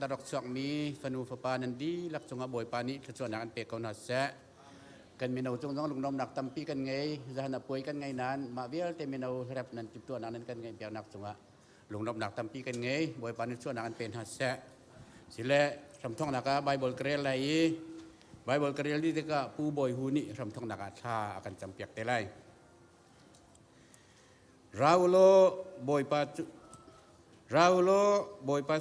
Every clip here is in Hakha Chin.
khat a rak chuakmi fanu fapa nan dihlak cungah Bawipa nih thluachuahnak an pek ko hna seh. Kan mino cung zong lunglawmnak tampi kan ngei. Zahan a puai kan ngei nain mah vialte mino hrep nan timhtuahnak nan kan ngeih piaknak cungah lunglawmhnak tampi kan ngei. Bawipa nih chuahnak an pe hna seh. Sile hramthawknak ah Bible ka rel lai i Bible ka rel dih tikah Pu Bawi Hu nih hramthawknak ah thla a kan campiak te lai. Ra u law Bawipa cu Ra u law Bawipa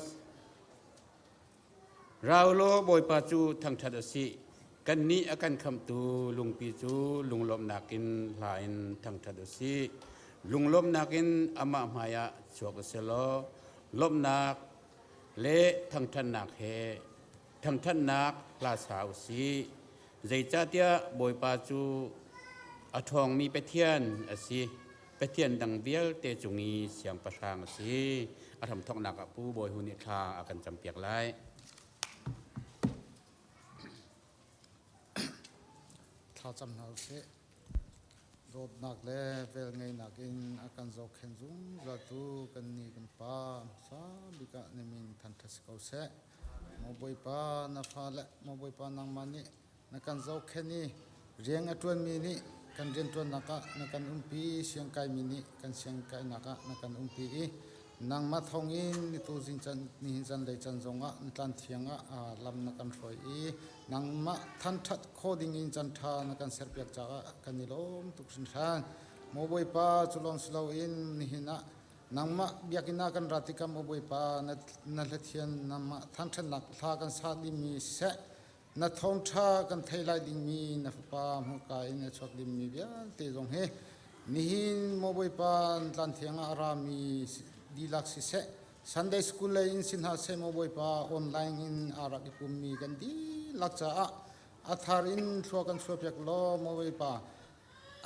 Ra u law Bawipa cu thangṭhat a si. Kannih a kan khamhtu lungpi cu lunglawmhnak in hla in thangṭhat u sih. Lunglawmhnak in amah hmaiah chuak u sih law lawmhnak le thangṭhatnak he thangṭhatnak hla sa u sih. Zeicahtiah Bawipa cu a ṭhawngmi Pathian a si. Pathian dang vialte cung i siangpahrang a si. A hramthawknak ah Pu Bawi Hu nih thla a kan campiak lai. Thlacam hna usih. Dawtnak le velngeihnak in a kan zohkhenh zungzaltu kan ni kan Pa hmasa bik ah na min thangṭhat si ko seh. Maw Bawipa, na fale, maw Bawipa nangmah nih na kan zohkhenh i rian a ṭuanmi nih kan rianṭuannak ah na kan umpi, siangkaimi nih kan siangkainak ah na kan umpi i Nangmah thawngin ni tuzing can nihin zanlei can zongah na tlan thiang ah lam na kan hruai i nangmah thanṭhat kho dingin can ṭha na kan serpiak caah kan i lawm tuk hringhran. Maw Bawipa, cu lawng si loin nihin ah nangmah biakinn ah kan ra tikah maw Bawipa, na na hlathian nangmah thangṭhatnak hla kan sa dingmi siseh, na thawngṭha kan thei lai dingmi na fapa hmurka in a chuak dingmi vialte zong hi nihin maw Bawipa tlan thiang ah a rami dihlak siseh Sunday school lei in si hna seh maw Bawipa online in aa rak i pummi kan dihlak caah a thar in thlua kan chuahpiak law maw Bawipa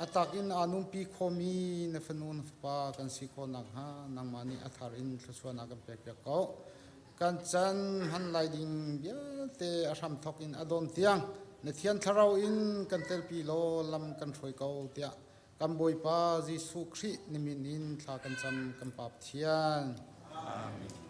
a tak in aa nungpi khomi na fanu na fapa kan si khawh nakhnga nangmah nih a thar in thluachuahnak kan pekpiak ko. Kan chan hman lai ding vialte a hramthawk in a dawn tiang na thian thlarau in kan telpi law lam kan hruai ko tiah kan Bawipa Jesuh Khrih na min in thla kan cam kan Pa Pathian. Amen.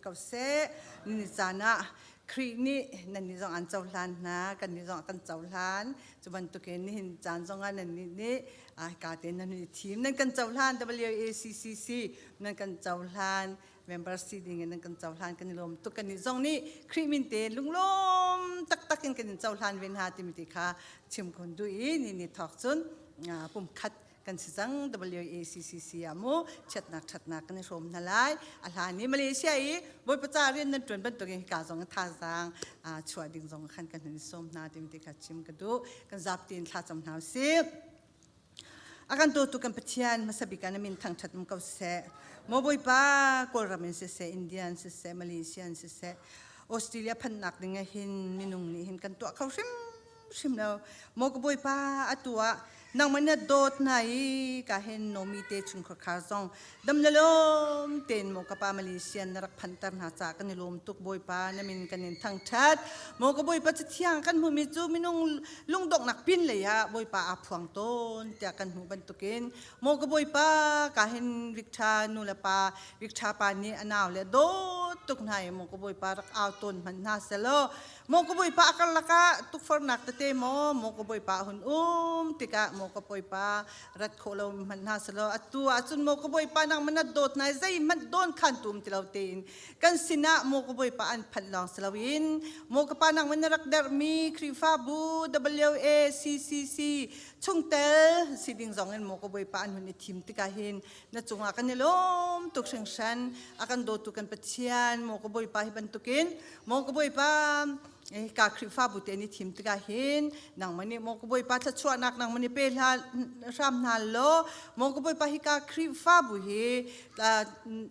ko seh. Ni caan ah Khrih nih nannih zong an cohlan hna, kannih zong a kan cohlan. Cu bantukin nihin caan zongah nannih nih hika tein nan hun i thim. Nan kan cohlan WACCC nan kan cohlan member si ding in nan kan cohlan kan i lawm tuk. Kannih zong nih Khrih min te lunglawm taktak in kan in cohlan ve hna timi ti kha chim kun duh i ni ni thawk cun pumkhat kan si cang WACCC ah mu chiatnak ṭhatnak kan i hrawm hna lai a hlan i Malaysia i Bawipa ca rian nan ṭuan bantukin hika zong thazaang chuah ding zong khan kan hun i sawm hna timi ti kha chim ka duh kan zapi in thla cam hna usih a kan dawtu kan Pathian hmasa bik ah na min thangṭhat um ko seh maw Bawipa Kawlram in siseh India in siseh Malaysia in siseh Australia phannak ding ah hin minung nih hin kan tuah kho hrim hrim lo maw ka Bawipa atu ah nangmah na dawt hna i ka hin nomi te chungkhar khar zong dam le lawm tein maw ka pa Malaysia na rak phanter hna ca kan i lawm tuk Bawipa na min kan in thangṭhat maw ka Bawipa cathiang kan hmumi cu minung lungdonghnak pin lei ah Bawipa aa phuang tawn tiah kan hmuh bantukin maw ka Bawipa ka hin Victor nu le pa Victor pa nih a nau le dawt tuk hna i maw ka Bawipa rak au tawn hmanh hna selaw Maw ka Bawipa a karlak ah tukforhnak tete maw maw ka Bawipa hun um tikah maw ka Bawipa rat khawh lo hmanh hna selaw atu ahcun maw ka Bawipa nang mana dawt nai zeihmanh dawn khan tum ti lo tein kan sinah maw ka Bawipa an phanh lawng si loin maw ka pa nang mana rak derhmi Khrihfabu WACCC chungtel si ding zong in maw ka Bawipa an hun i thim tikah hin na cungah kan i lawm tuk hringhran a kan dawtu kan Pathian maw ka Bawipa hi bantukin maw ka Bawipa ka Khrihfabu te ni thim tikah hin nangmah nih maw ka Bawipa thluachuahnak nangmah nih pe hram hna law maw ka Bawipa hi ka Khrihfabu hi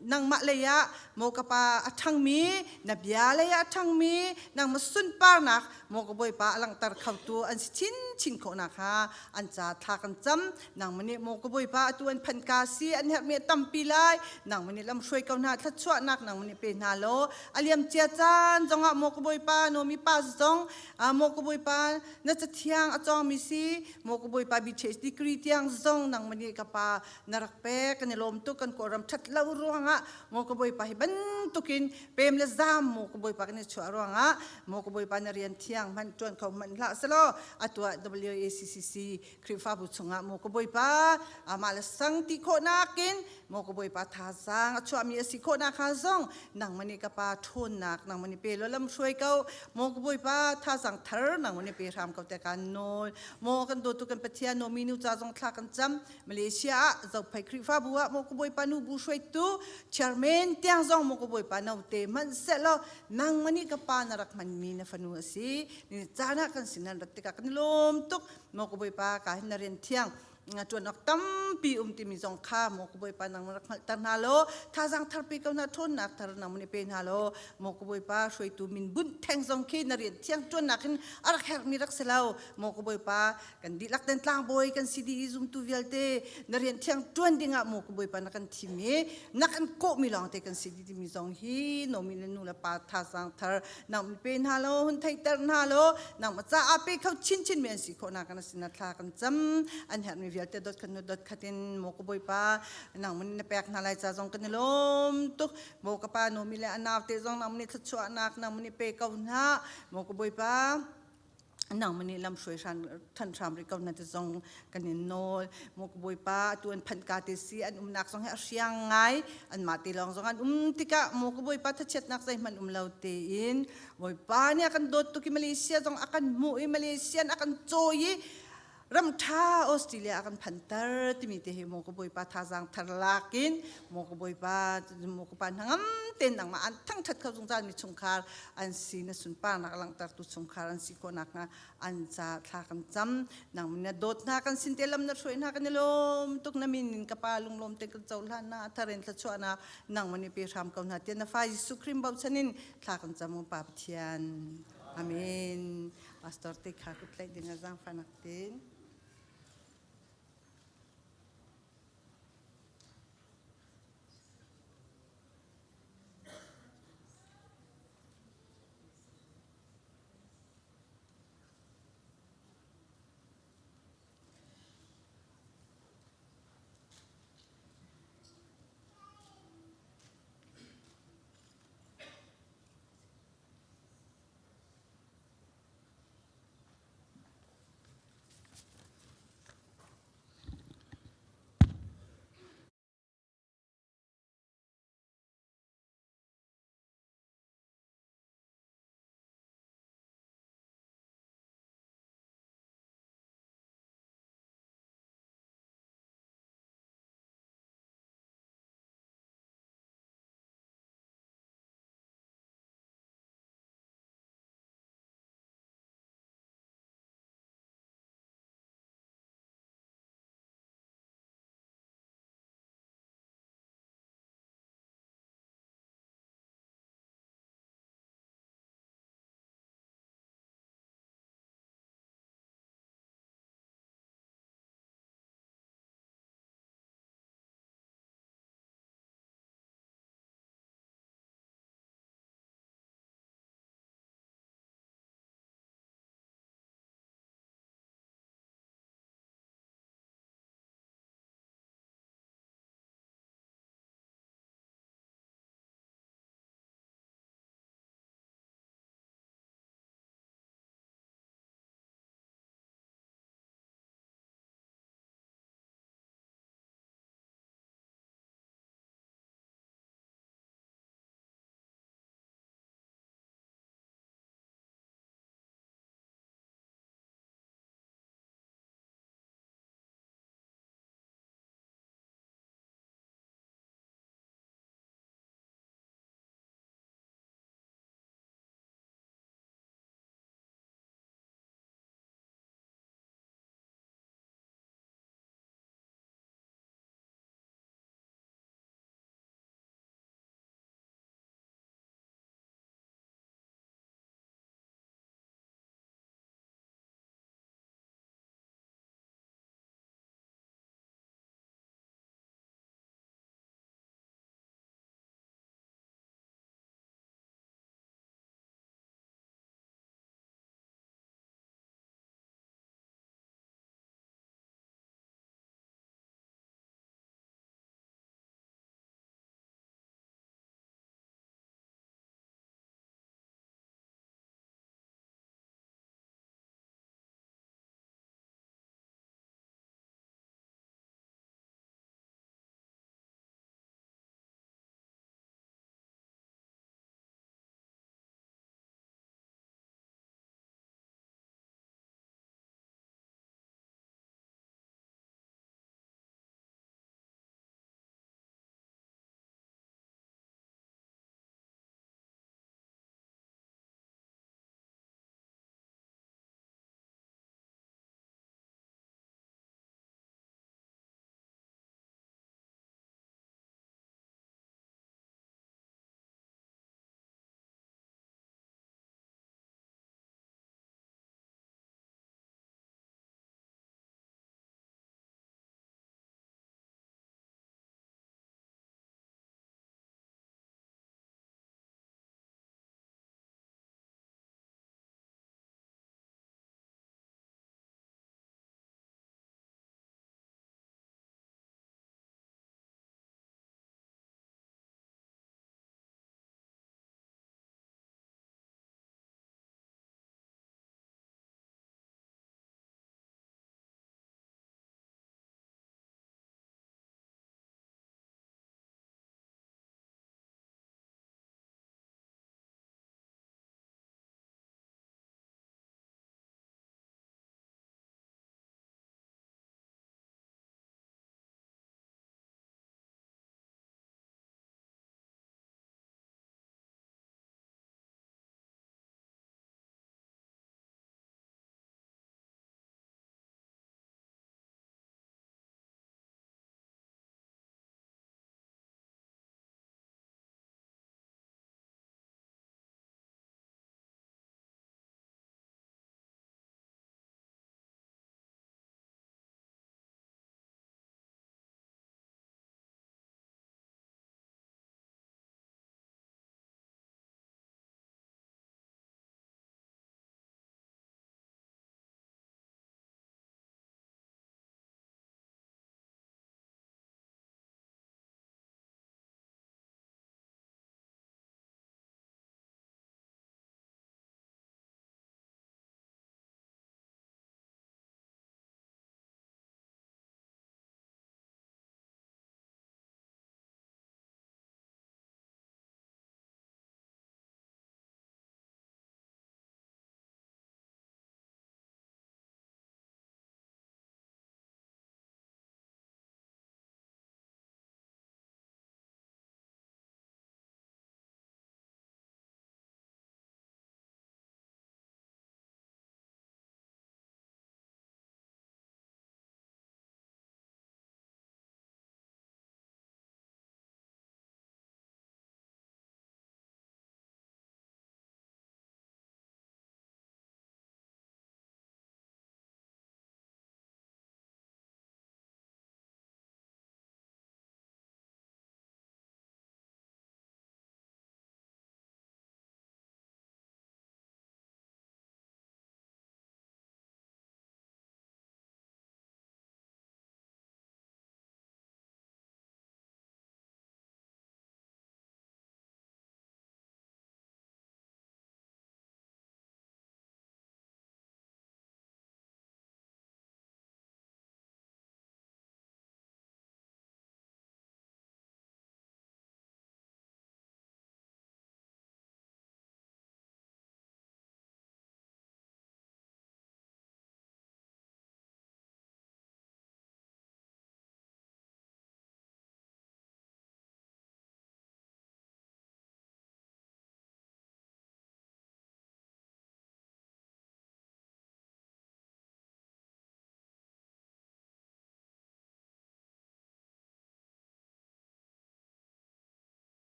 nangmah lei ah maw ka pa a ṭhangmi na bia lei ah a ṭhangmi nangmah sunparnak maw ka Bawipa a langhter khotu an si chinchin khawh nakhnga an ca thla kan cam nangmah nih maw ka Bawipa atu an phanh ka si an herhmi a tampi lai nangmah nih lamhruai ko hna thluachuahnak nangmah nih pe hna law a liam cia caan zongah maw ka Bawipa nomi pa zong maw ka Bawipa na cathiang a cawngmi si maw ka Bawipa BTH degree tiang zong nangmah nih ka pa na rak pek kan i lawm tuk kan kawlram ṭhat lo ruangah maw ka Bawipa hi bantukin pem le zam maw ka Bawipa kan i chuah ruangah maw ka Bawipa na rian thiang hmanh ṭuan kho hmanh hlah selaw atu ah WACCC Khrihfabu chungah maw ka Bawipa amah le sang ti khawhnak in maw ka Bawipa thazaang a chuahmi a si khawhnak hnga zong nangmah nih ka pa ṭhawnnak nangmah nih pe law lam hruai ko maw ka Bawipa thazaang thar nangmah nih pe hram ko te kan nawl maw kan dawtu kan Pathian nomi nu ca zong thla kan cam Malaysia ah Zophei Khrihfabu ah maw ka Bawipa nu bu hruaitu chairman tiang zong maw ka Bawipa note hmanh seh law nangmah nih ka pa na rak hmanmi na fanu a si ni caan ah kan sin nan rat tikah kan lawm tuk maw ka Bawipa ka hin na rian thiang ṭuan awk tampi um timi zong kha maw ka Bawipa nang rak hngalhter hna law thazaang tharpi ko hna ṭhawnnak thar nang nih pe hna law maw ka Bawipa hruaitu min bunh theng zong khi na rian thiang ṭuannak hin a rak herhmi rak si lo maw ka Bawipa kan dihlak ten tlangbawi kan si dih i zumtu vialte na rian thiang ṭuan dingah maw ka Bawipa na kan thim i na kan kawhmi lawngte kan si dih timi zong hi nomi le nu le pa thazaang thar nang pe hna law hun theihter hna law nangmah caah pe kho chinchin mi an si khawh nak na sin thla kan cam an herhmi vialte dot khat nu dot khat in maw ka bawipa nangmah na pek hna lai ca zong kan i lawm tuk maw ka pa nu mi le a nau te zong nangmah nih thluachuahnak nangmah nih pe ko hna maw ka bawipa nangmah nih lamhruai hran than hram rih ko na ti zong kan in nawl maw ka bawipa atu an phanh ka te si an umnak zong hi a hriang ngai anmah te lawng zong an um tikah maw ka bawipa thachiatnak zeihmanh um lo tein bawipa nih a kan dawt tuk i Malaysia zong a kan hmuh i Malaysia a kan cawi i ram ṭha Australia a kan phanter timi te hi maw ka bawipa thazaang thar lakin maw ka bawipa maw ka pa hnangam tein nangmah an thangṭhat kho zungzal mi chungkhar an si na sunparnak langhtertu chungkhar an si khawh nakhnga an ca thla kan cam nang na dawt hna kan sin te lam na hruai hna kan i lawm tuk na min in ka pa lunglawm te kan cohlan na tharin thluachuahnak nang mani pe hram ko hna tian na fa Jesuh Khrih bochan in thla kan cam pa Pathian amen pastor te kha kut tlaih ding a zaangfahnak tin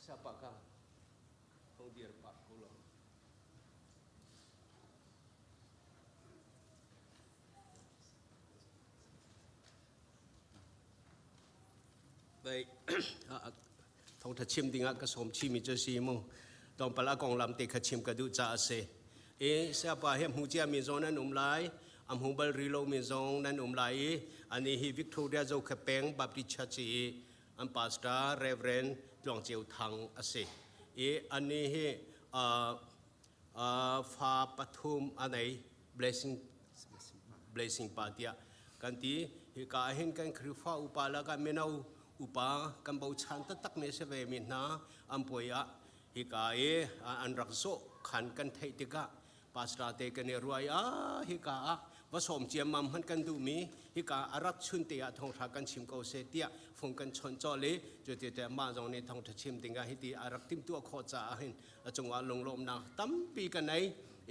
Siapa ka hong dir pah ko lo. Baik, thawngtha chim dingah ka sawm chimi cu si mu. Tlawmpal a konglam te kha chim ka duh caah a si. I siapa hi hmu cia mi zong nan um lai, a hmu bal ri lo mi zong nan um lai i ani hi Victoria Zokhe peng Baptist Church i an pastor Reverend Tluang Ceu Thang a si. I ani hi fa pathum a nei blessing blessing pa tiah kan ti. Hika ah hin kan Khrihfa upa lakah mino upa kan bochan taktak mi a si ve mi hna an puai ah hika i an rak zawh khan kan theih tikah pastor te kan i ruai a hika ah va sawm ciammam hmanh kan duhmi hika a rat chun te ah thawngtha kan chim ko seh tiah fung kan chawnh cawlh i cuti te mah zong nih thawngtha chim dingah hiti a rak timhtuah khawh caah hin a cungah lunglawmhnak tampi ka nei.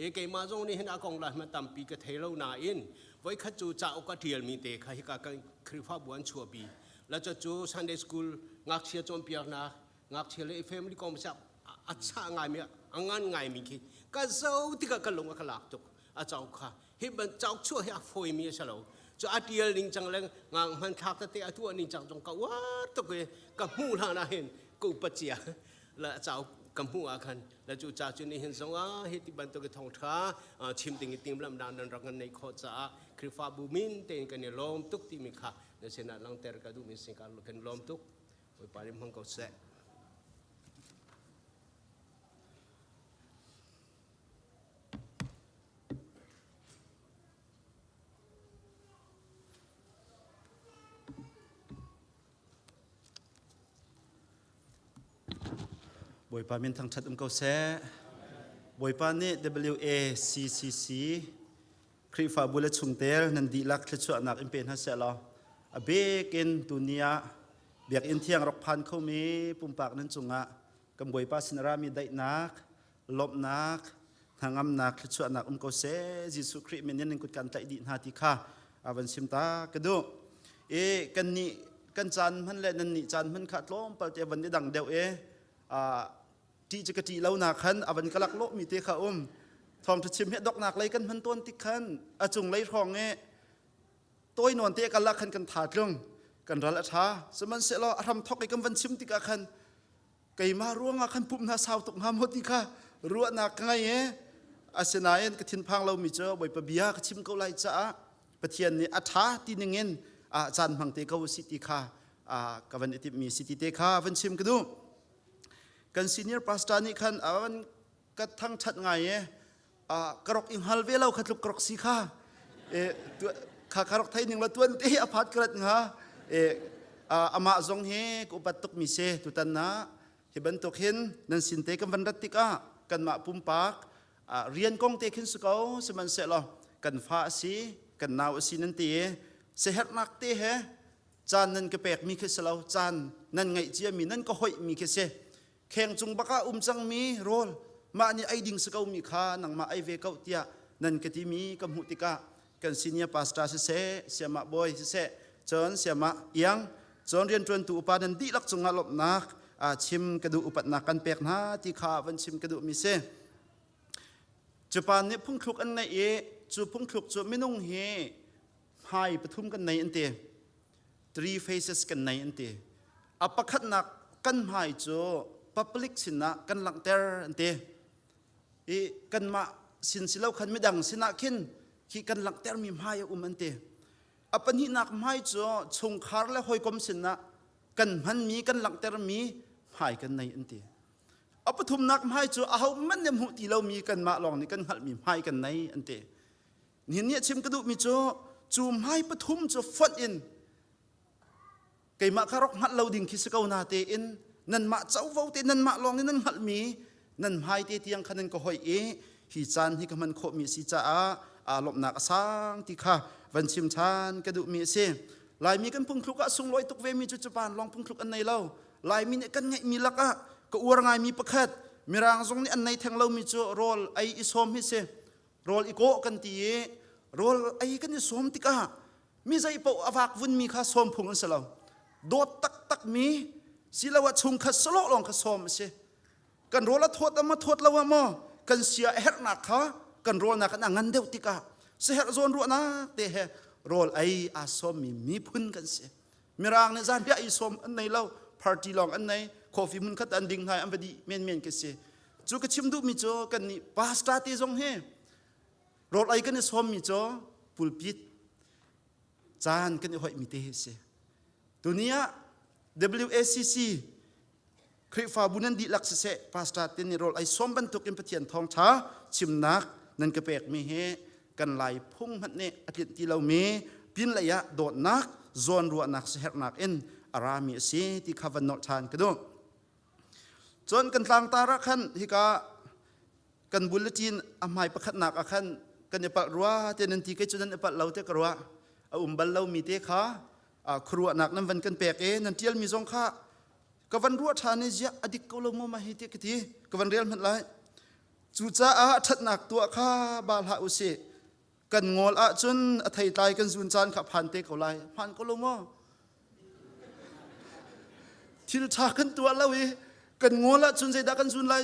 E keimah zong nih hin a kong la hma tampi ka thei lo nain voikhat cu cauk a ṭialmi te kha hika kan Khrihfabu an chuahpi la cu Sunday school ngakchia cawnpiaknak ngakchia le family kong sa a chah ngaimi a ngan ngaimi khi ka zo tikah ka lung a ka lak tuk a cauk kha hi ban cauk chuah hi a fawimi a si lo cu a tial ning cang le ngang hman thlak tete a tuah ning cang zong ka uar tuk i ka hmuh hlan ah hin ka upat cia la cauk ka hmuh ah khan la cu ca cu ni hin zong ah hi ti bantuk i thawngtha chim ding i timhlamhnak nan rak ngan nei khawh caah Khrihfabu min tein kan i lawm tuk timi kha na sinah langhter ka duhmi sin ka kan lawm tuk Bawipa nih hmang ko seh. Bawipa min thangṭhat um ko seh. Bawipa nih WACCC Khrihfabu le chungtel nan dihlak thluachuahnak in pe hna seh law a bik in tuni ah Biakinn thiang rak phan khomi pumpak nan cungah kan Bawipa sin a rami daihnak, lawmhnak, hnangamnak, thluachuahnak um ko seh. Jesuh Khrih min in nan kut kan tlaih dih hna ti kha a van sim ta ka duh. I kan nih kan caan hman le nan nih caan hman kha tlawmpal te van i dang deuh i ṭih cu ka ṭih lo na khan a van ka lak lawhmi te kha um. Thawngṭha chim hi doknak lei kan hman tawn tik khan a cung lei hrawng i tawi nawn te kal ah khan kan tha tlung kan ral a ṭha sihmanhsehlaw a hram thok i kan van chim tikah khan keimah ruangah khan pumh hna sau tuk hnga maw ti kha ruahnak ka ngei i asinain ka thinphang lomi cu Bawipa bia ka chim ko lai caah Pathian nih a ṭha ti ningin caan hmang te ko si ti kha ka van i timhmi si ti te kha van chim ka duh. Kan senior pastor nih khan a van ka thangṭhat ngai i ka rok i hngal ve lo kha tluk ka rok si kha kha ka rok thei ning la tuan te a phat ka rat nga amah zong hi ka upat tuk mi si tutan na hi bantuk hin nan sin te kan van rat tikah kanmah pumpak rian kong te khin si ko sihmanhsehlaw kan fa a si kan nau a si nan ti i siaherhnak te he caan nan ka pek mi khi si lo caan nan ngaih cia mi nan ka hoih mi khi si kheng cung bak ah um cangmi rawl mah nih ei ding si ko mi kha nangmah ei ve ko tiah nan ka timi ka hmuh tikah kan senior pastor siseh siamah bawi siseh cun siamah iang cun rianṭuantu upa nan dihlak cungah lawmhnak chim ka duh upatnak kan pek hna ti kha van chim ka duhmi si Japan nih phungthluk an neih i cu phungthluk cu minung hi hmai pathum kan nei an ti three faces kan nei an ti a pakhatnak kan hmai cu public sinah kan langhter an ti i kanmah sin si lo khan midang sinah khin khi kan langhtermi hmai a um an ti a pahnihnak hmai cu chungkhar le hawikom sinah kan hmanmi kan langhtermi hmai kan nei an ti a pathumnak hmai cu aho hmanh nih hmuh ti lomi kanmah lawng nih kan hngalhmi hmai kan nei an ti Nihin ni a chim ka duhmi cu cu hmai pathum cu fonh in keimah kha rak hngalh lo ding khi si ko na tein nanmah covo te nanmah lawng in nan hngalhmi nan hmai te tiang kha nan ka hoih i hi caan hi ka hman khawhmi a si caah aa lawmhnak a sang ti kha van chim ṭhan ka duhmi a si. Laimi kan phungthluk ah sunglawi tuk vemi cu Japan lawng phungthluk an nei lo. Laimi nih kan ngeihmi lakah ka uar ngaimi pakhat Mirang zong nih an nei theng lomi cu rawl ei i sawm hi si. Rawl i kawh kan ti i rawl ei kan i sawm tikah mi zei paoh a vak vunmi kha sawm phung an si lo. Dawt taktakmi Siloah chungkhat sawlawh lawng kha sawm a si. Kan rawl a thawt ama thawt lo ah maw kan sia a herhnak kha kan rawlnak kan a ngan deuh tikah siherh zawn ruahnak te he rawl ei aa sawmmi miphun kan si. Mirang nih zanriah i sawm an nei lo, party lawng an nei, coffee hmun khat an ding hna an va dih menmen ka si. Cu ka chim duhmi cu kan nih pastor te zong hi rawl ei kan i sawmmi cu pulpit caan kan i hoihmi te hi si. Tuni ah WACC Khrihfabu nan dihlak siseh pastor te nih rawl ei sawm bantuk in Pathian thawngṭha chimnak nan ka pekmi hi kan lai phung hmanh nih a tlinh ti lomi pinlei ah dawtnak zawnruahnak siherhnak in a rami a si ti kha van nolh ṭhan ka duh. Cun kan tlangtar ah khan hika kan bulletin a hmai pakhatnak ah khan kan i palh rua te nan ti kei cu nan i palh lo te ka ruah a um bal lomi te kha khuaruahnak nan van kan pek i nan ṭialmi zong kha ka van ruah ṭhan i ziah a dik ko lo maw mah hi ti ka ti ka van rel hmanh lai cucaah ṭhatnak tuah kha ba hlah u sih kan ngol ahcun a theitlai kan zun caan kha phan te ko lai phan ko lo maw thil ṭha kan tuah lo i kan ngol ahcun zeidah kan zun lai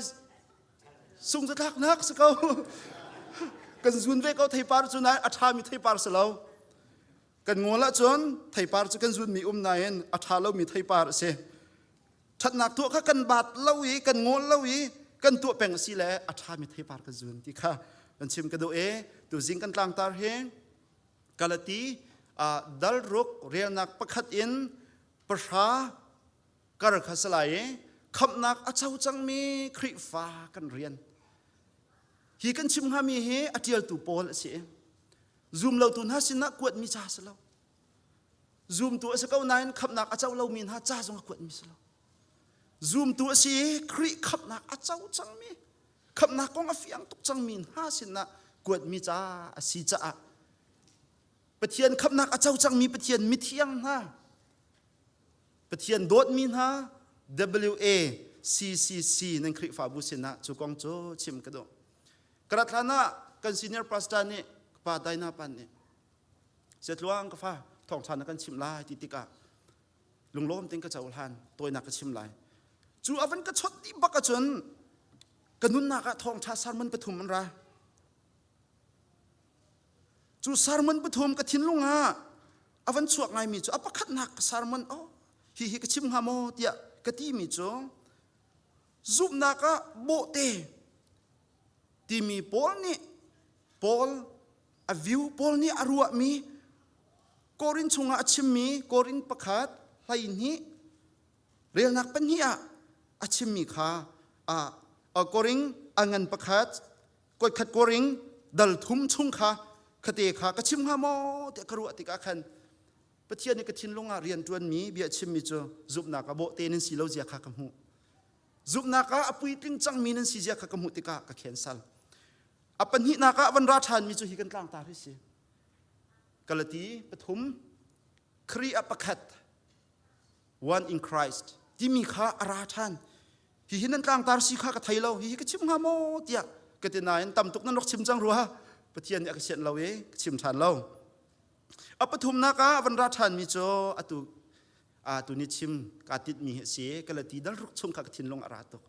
sung zathlaknak si ko kan zun ve ko theipar cu nain a ṭhami theipar si lo Kan ngol ahcun theipar cu kan zunmi um nain a ṭha lomi theipar a si. Ṭhatnak tuah kha kan baat lo i kan ngol lo i kan tuah peng a si le a ṭhami theipar kan zun ti kha kan chim ka duh i tuzing kan tlangtar hi Galati dalruk relnak pakhat in pahra kar kha si lai i khamhnak a co cangmi Khrihfa kan rian hi kan chim hngami hi a ṭialtu Paul a si i Zumlotu hna sinah kuatmi ca si lo. Zumtu a si ko nain khamhnak a co lomi hna ca zong a kuatmi si lo. Zumtu a si i Khrih khamhnak a co cangmi, khamhnak kong a fiang tuk cangmi hna sinah kuatmi ca a si caah Pathian khamhnak a co cangmi Pathian mithiang hna, Pathian dawtmi hna WA CCC nan Khrihfabu sinah cu kong cu chim ka duh. Karat hlan ah kan senior pastor nih pa Daina pan nih Setluang ka fa thawngṭha na kan chimh lai ti tikah lunglawm tein ka cohlan tawinak ka chim lai. Cu a van ka chawt dih bak ahcun ka nunnak ah thawngṭha sermon pathum an ra. Cu sermon pathum ka thinlung ah a van chuak ngaimi cu a pakhatnak sermon oh hi hi ka chim hnga maw tiah ka timi cu zumhnak ah bawhte timi Paul nih Paul a view Paul nih a ruahmi Korin chungah a chimmi Korin pakhat 12 relnak pahnih ah a chimmi kha a Korin a ngan pakhat koikhat Korin dal thum chung kha khate kha ka chim hnga maw tiah ka ruah tikah khan Pathian nih ka thinlung ah rian ṭuanmi bia chimmi cu zumhnak ah bawhte nan si lo zia kha ka hmuh. Zumhnak ah a puitling cangmi nan si zia kha ka hmuh tikah ka cancel. A pahnihnak ah van ra ṭhanmi cu hi kan tlangtar hi si. Galati pathum, Khrih ah pakhat, one in Christ timi kha a ra ṭhan. Hihi nan tlangtar si kha ka thei lo, hihi ka chim hnga maw tiah ka ti nain tam tuk nan rak chim cang rua. Pathian nih a ka sianh lo i ka chim ṭhan lo. A pathumnak ah van ra ṭhanmi cu atu atu ni chim kaa tinhmi hi a si. Galati dal ruk chung kha ka thinlung a ra tuk.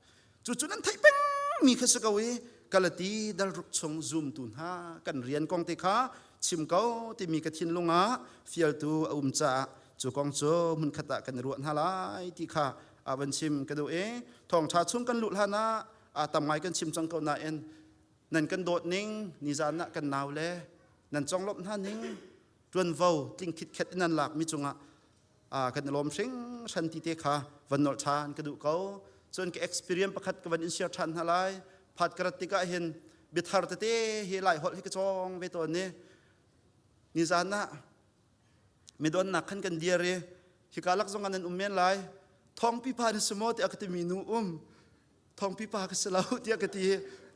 Cucu nan theih pengmi kha si ko i Galati dal ruk chung zumtu hna kan rian kong te kha chim ko timi ka thinlung ah fialtu a um caah cu kong cu hmunkhat ah kan i ruah hna lai ti kha a van chim ka duh i thawngṭha chung kan luh hlan ah tam ngai kan chim cang ko nain nan kan dawt ning nizan ah kan nau le nan conglawmh hna ning ṭuanvo tling khitkhet in nan lakmi cungah kan i lawm hringhran ti te kha van nolh ṭhan ka duh ko. Cun ka experience pakhat ka van in share ṭhan hna lai. Phat ka rat tikah hin biathar tete hi lai holh hi ka cawng ve tawn ni. Nizan ah midonnak khan kan dir i hika lak zong ah nan um men lai. Thawng pipa na si maw tiah ka timi nu um. Thawngpi pa ka si lo tiah ka ti.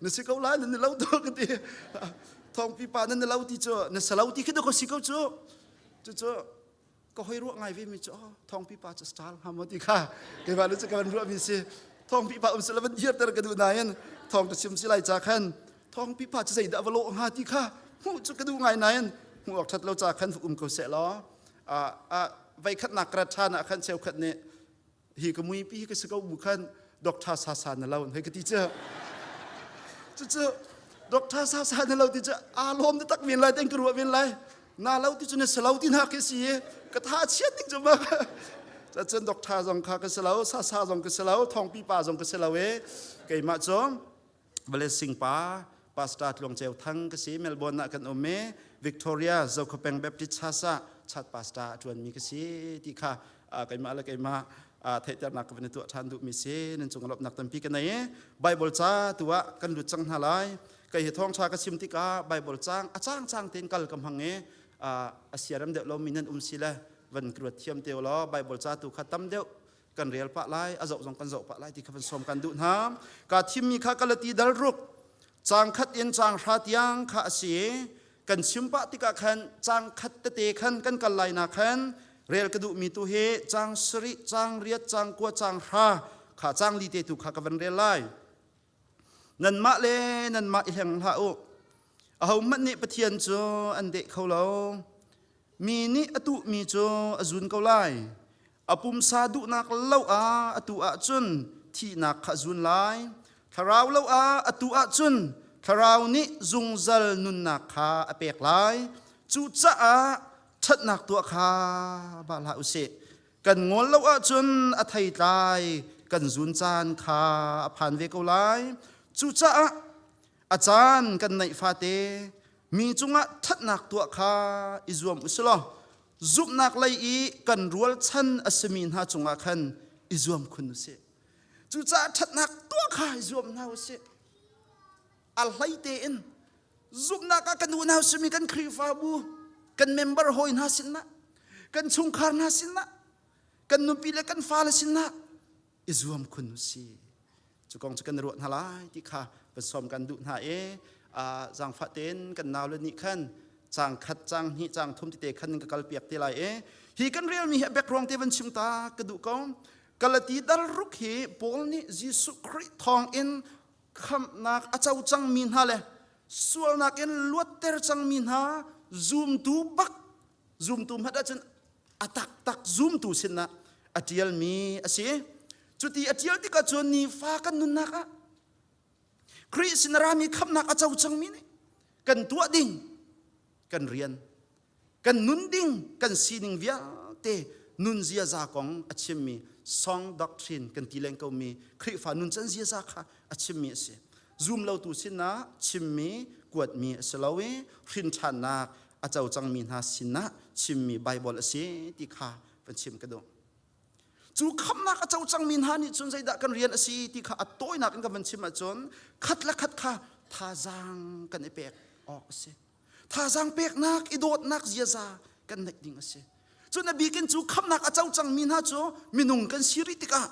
Na si ko lai na ni lo to ka ti. Thawngpi pa na ni lo ti cu na si lo ti khi ko si ko cu. Cucu ka hoi ruah ngai ve mi cu oh, thawngpi pa cu star hnga maw ti kha keimah lu cu ka van ruah mi si. Thawngpi pa um si la van dirter ka duh nain thawng ka chim si lai ca khan thawngpi pa cu zeidah va lawh hnga ti kha hmuh cu ka duh ngai nain hmuh awk that lo ca khan um ko seh law a vai khatnak ka rat ṭhan ah khan cheukhat nih. Hi ka mui pi ka si ko bu khan Doctor Sasa na lo hei ka ti cu. Cucu Doctor Sasa na lo ti cu aa lawm tak men lai ten ka ruah men lai. Na lo ti cu na si lo ti na khi si ka tha chiat ding cu ma. Cun Doctor zong kha ka si lo, Sasa zong ka si lo, Thawngpi pa zong ka si lo e. Keimah cu Blessing pa Pastor Tluang Ceu Thang ka si Melbourne ah kan um i Victoria Zokhawpeng Baptist Church ah chat pastor a ṭuanmi ka si ti kha keimah le keimah theihternak ka van i tuah ṭhan duhmi si nan cung lawmhnak tampi ka nei i Bible ca tu ah kan lut cang hna lai kei hi thawngṭha ka chim tikah Bible cang a cang cang tein kal ka hmang i a siaram deuh lomi nan um si le van ruat thiam te law Bible ca tu kha tam deuh kan rel pah lai a zoh zong kan zoh pah lai ti kha van sawm kan duh hna ka thimmi kha kalati dal ruk cang khat in cang hra tiang kha a si kan chim pah tikah khan cang khat tete khan kan kal lai na khan rel ka duhmi tu hi cang sarih cang riat cang kua cang hra kha cang li te tu kha ka van rel lai nanmah le nanmah i hleng hlah u ahohmanh nih Pathian cu an deh kho lo mi nih a tuhmi cu a zun ko lai A pumsa duhnak lo ah atu ahcun thihnak kha a zun lai. Thlarau lo ah atu ahcun thlarau nih zungzal nunnak kha a pek lai. Cucaah ṭhatnak tuah kha ba hlah u sih. Kan ngol lo ahcun a theitlai kan zun caan kha a phan ve ko lai. Cucaah a caan kan neih fate mi cungah ṭhatnak tuah kha i zuam u sih law zumhnak lei i kan rualchan a simi hna cungah khan i zuam khun u sih. Cucaah ṭhatnak tuah kha i zuam hna u sih. A hlei tein zumhnak ah kan unau simi kan Khrihfabu, kan member hawi hna sinah, kan chungkhar hna sinah, kan nupi le kan fale sinah i zuam khun u sih. Cu kong cu kan ruah hna lai ti kha van sawm kan duh hna i zaangfah tein kan nau le nih khan cang khat cang hnih cang thum tete khan ka kal piak te lai i hi kan relmi hi background te van chim ta ka duh ko Galati dal ruk hi Paul nih Jesuh Khrih thawng in khamhnak a co cangmi hna le sualnak in luatter cangmi hna zumtu bak zumtu hmat ahcun a taktak zumtu sinah a ṭialmi a si. Cuti a ṭial tikah cun nifa kan nunnak ah Khrih sin a rami khamhnak a co cangmi nih kan tuah ding kan rian kan nun ding kan sining vialte nun ziaza kong a chimmi song doctrine kan ti leng komi Khrihfa nuncan ziaza kha a chimmi a si. Zum lotu sinah chimmi kuatmi a si lo i hrin ṭhannak a co cangmi hna sinah chimmi Baibal a si ti kha van chim ka duh. Cu khamnak a co cangmi hna nih cun zeidah kan rian a si ti kha a tawinak in ka van chim ahcun khat le khat kha thazaang kan i pek awk a si. Thazaang peknak, i dawtnak ziaza kan neih ding a si. Cun a bikin cu khamnak a co cangmi hna cu minung kan si rih tikah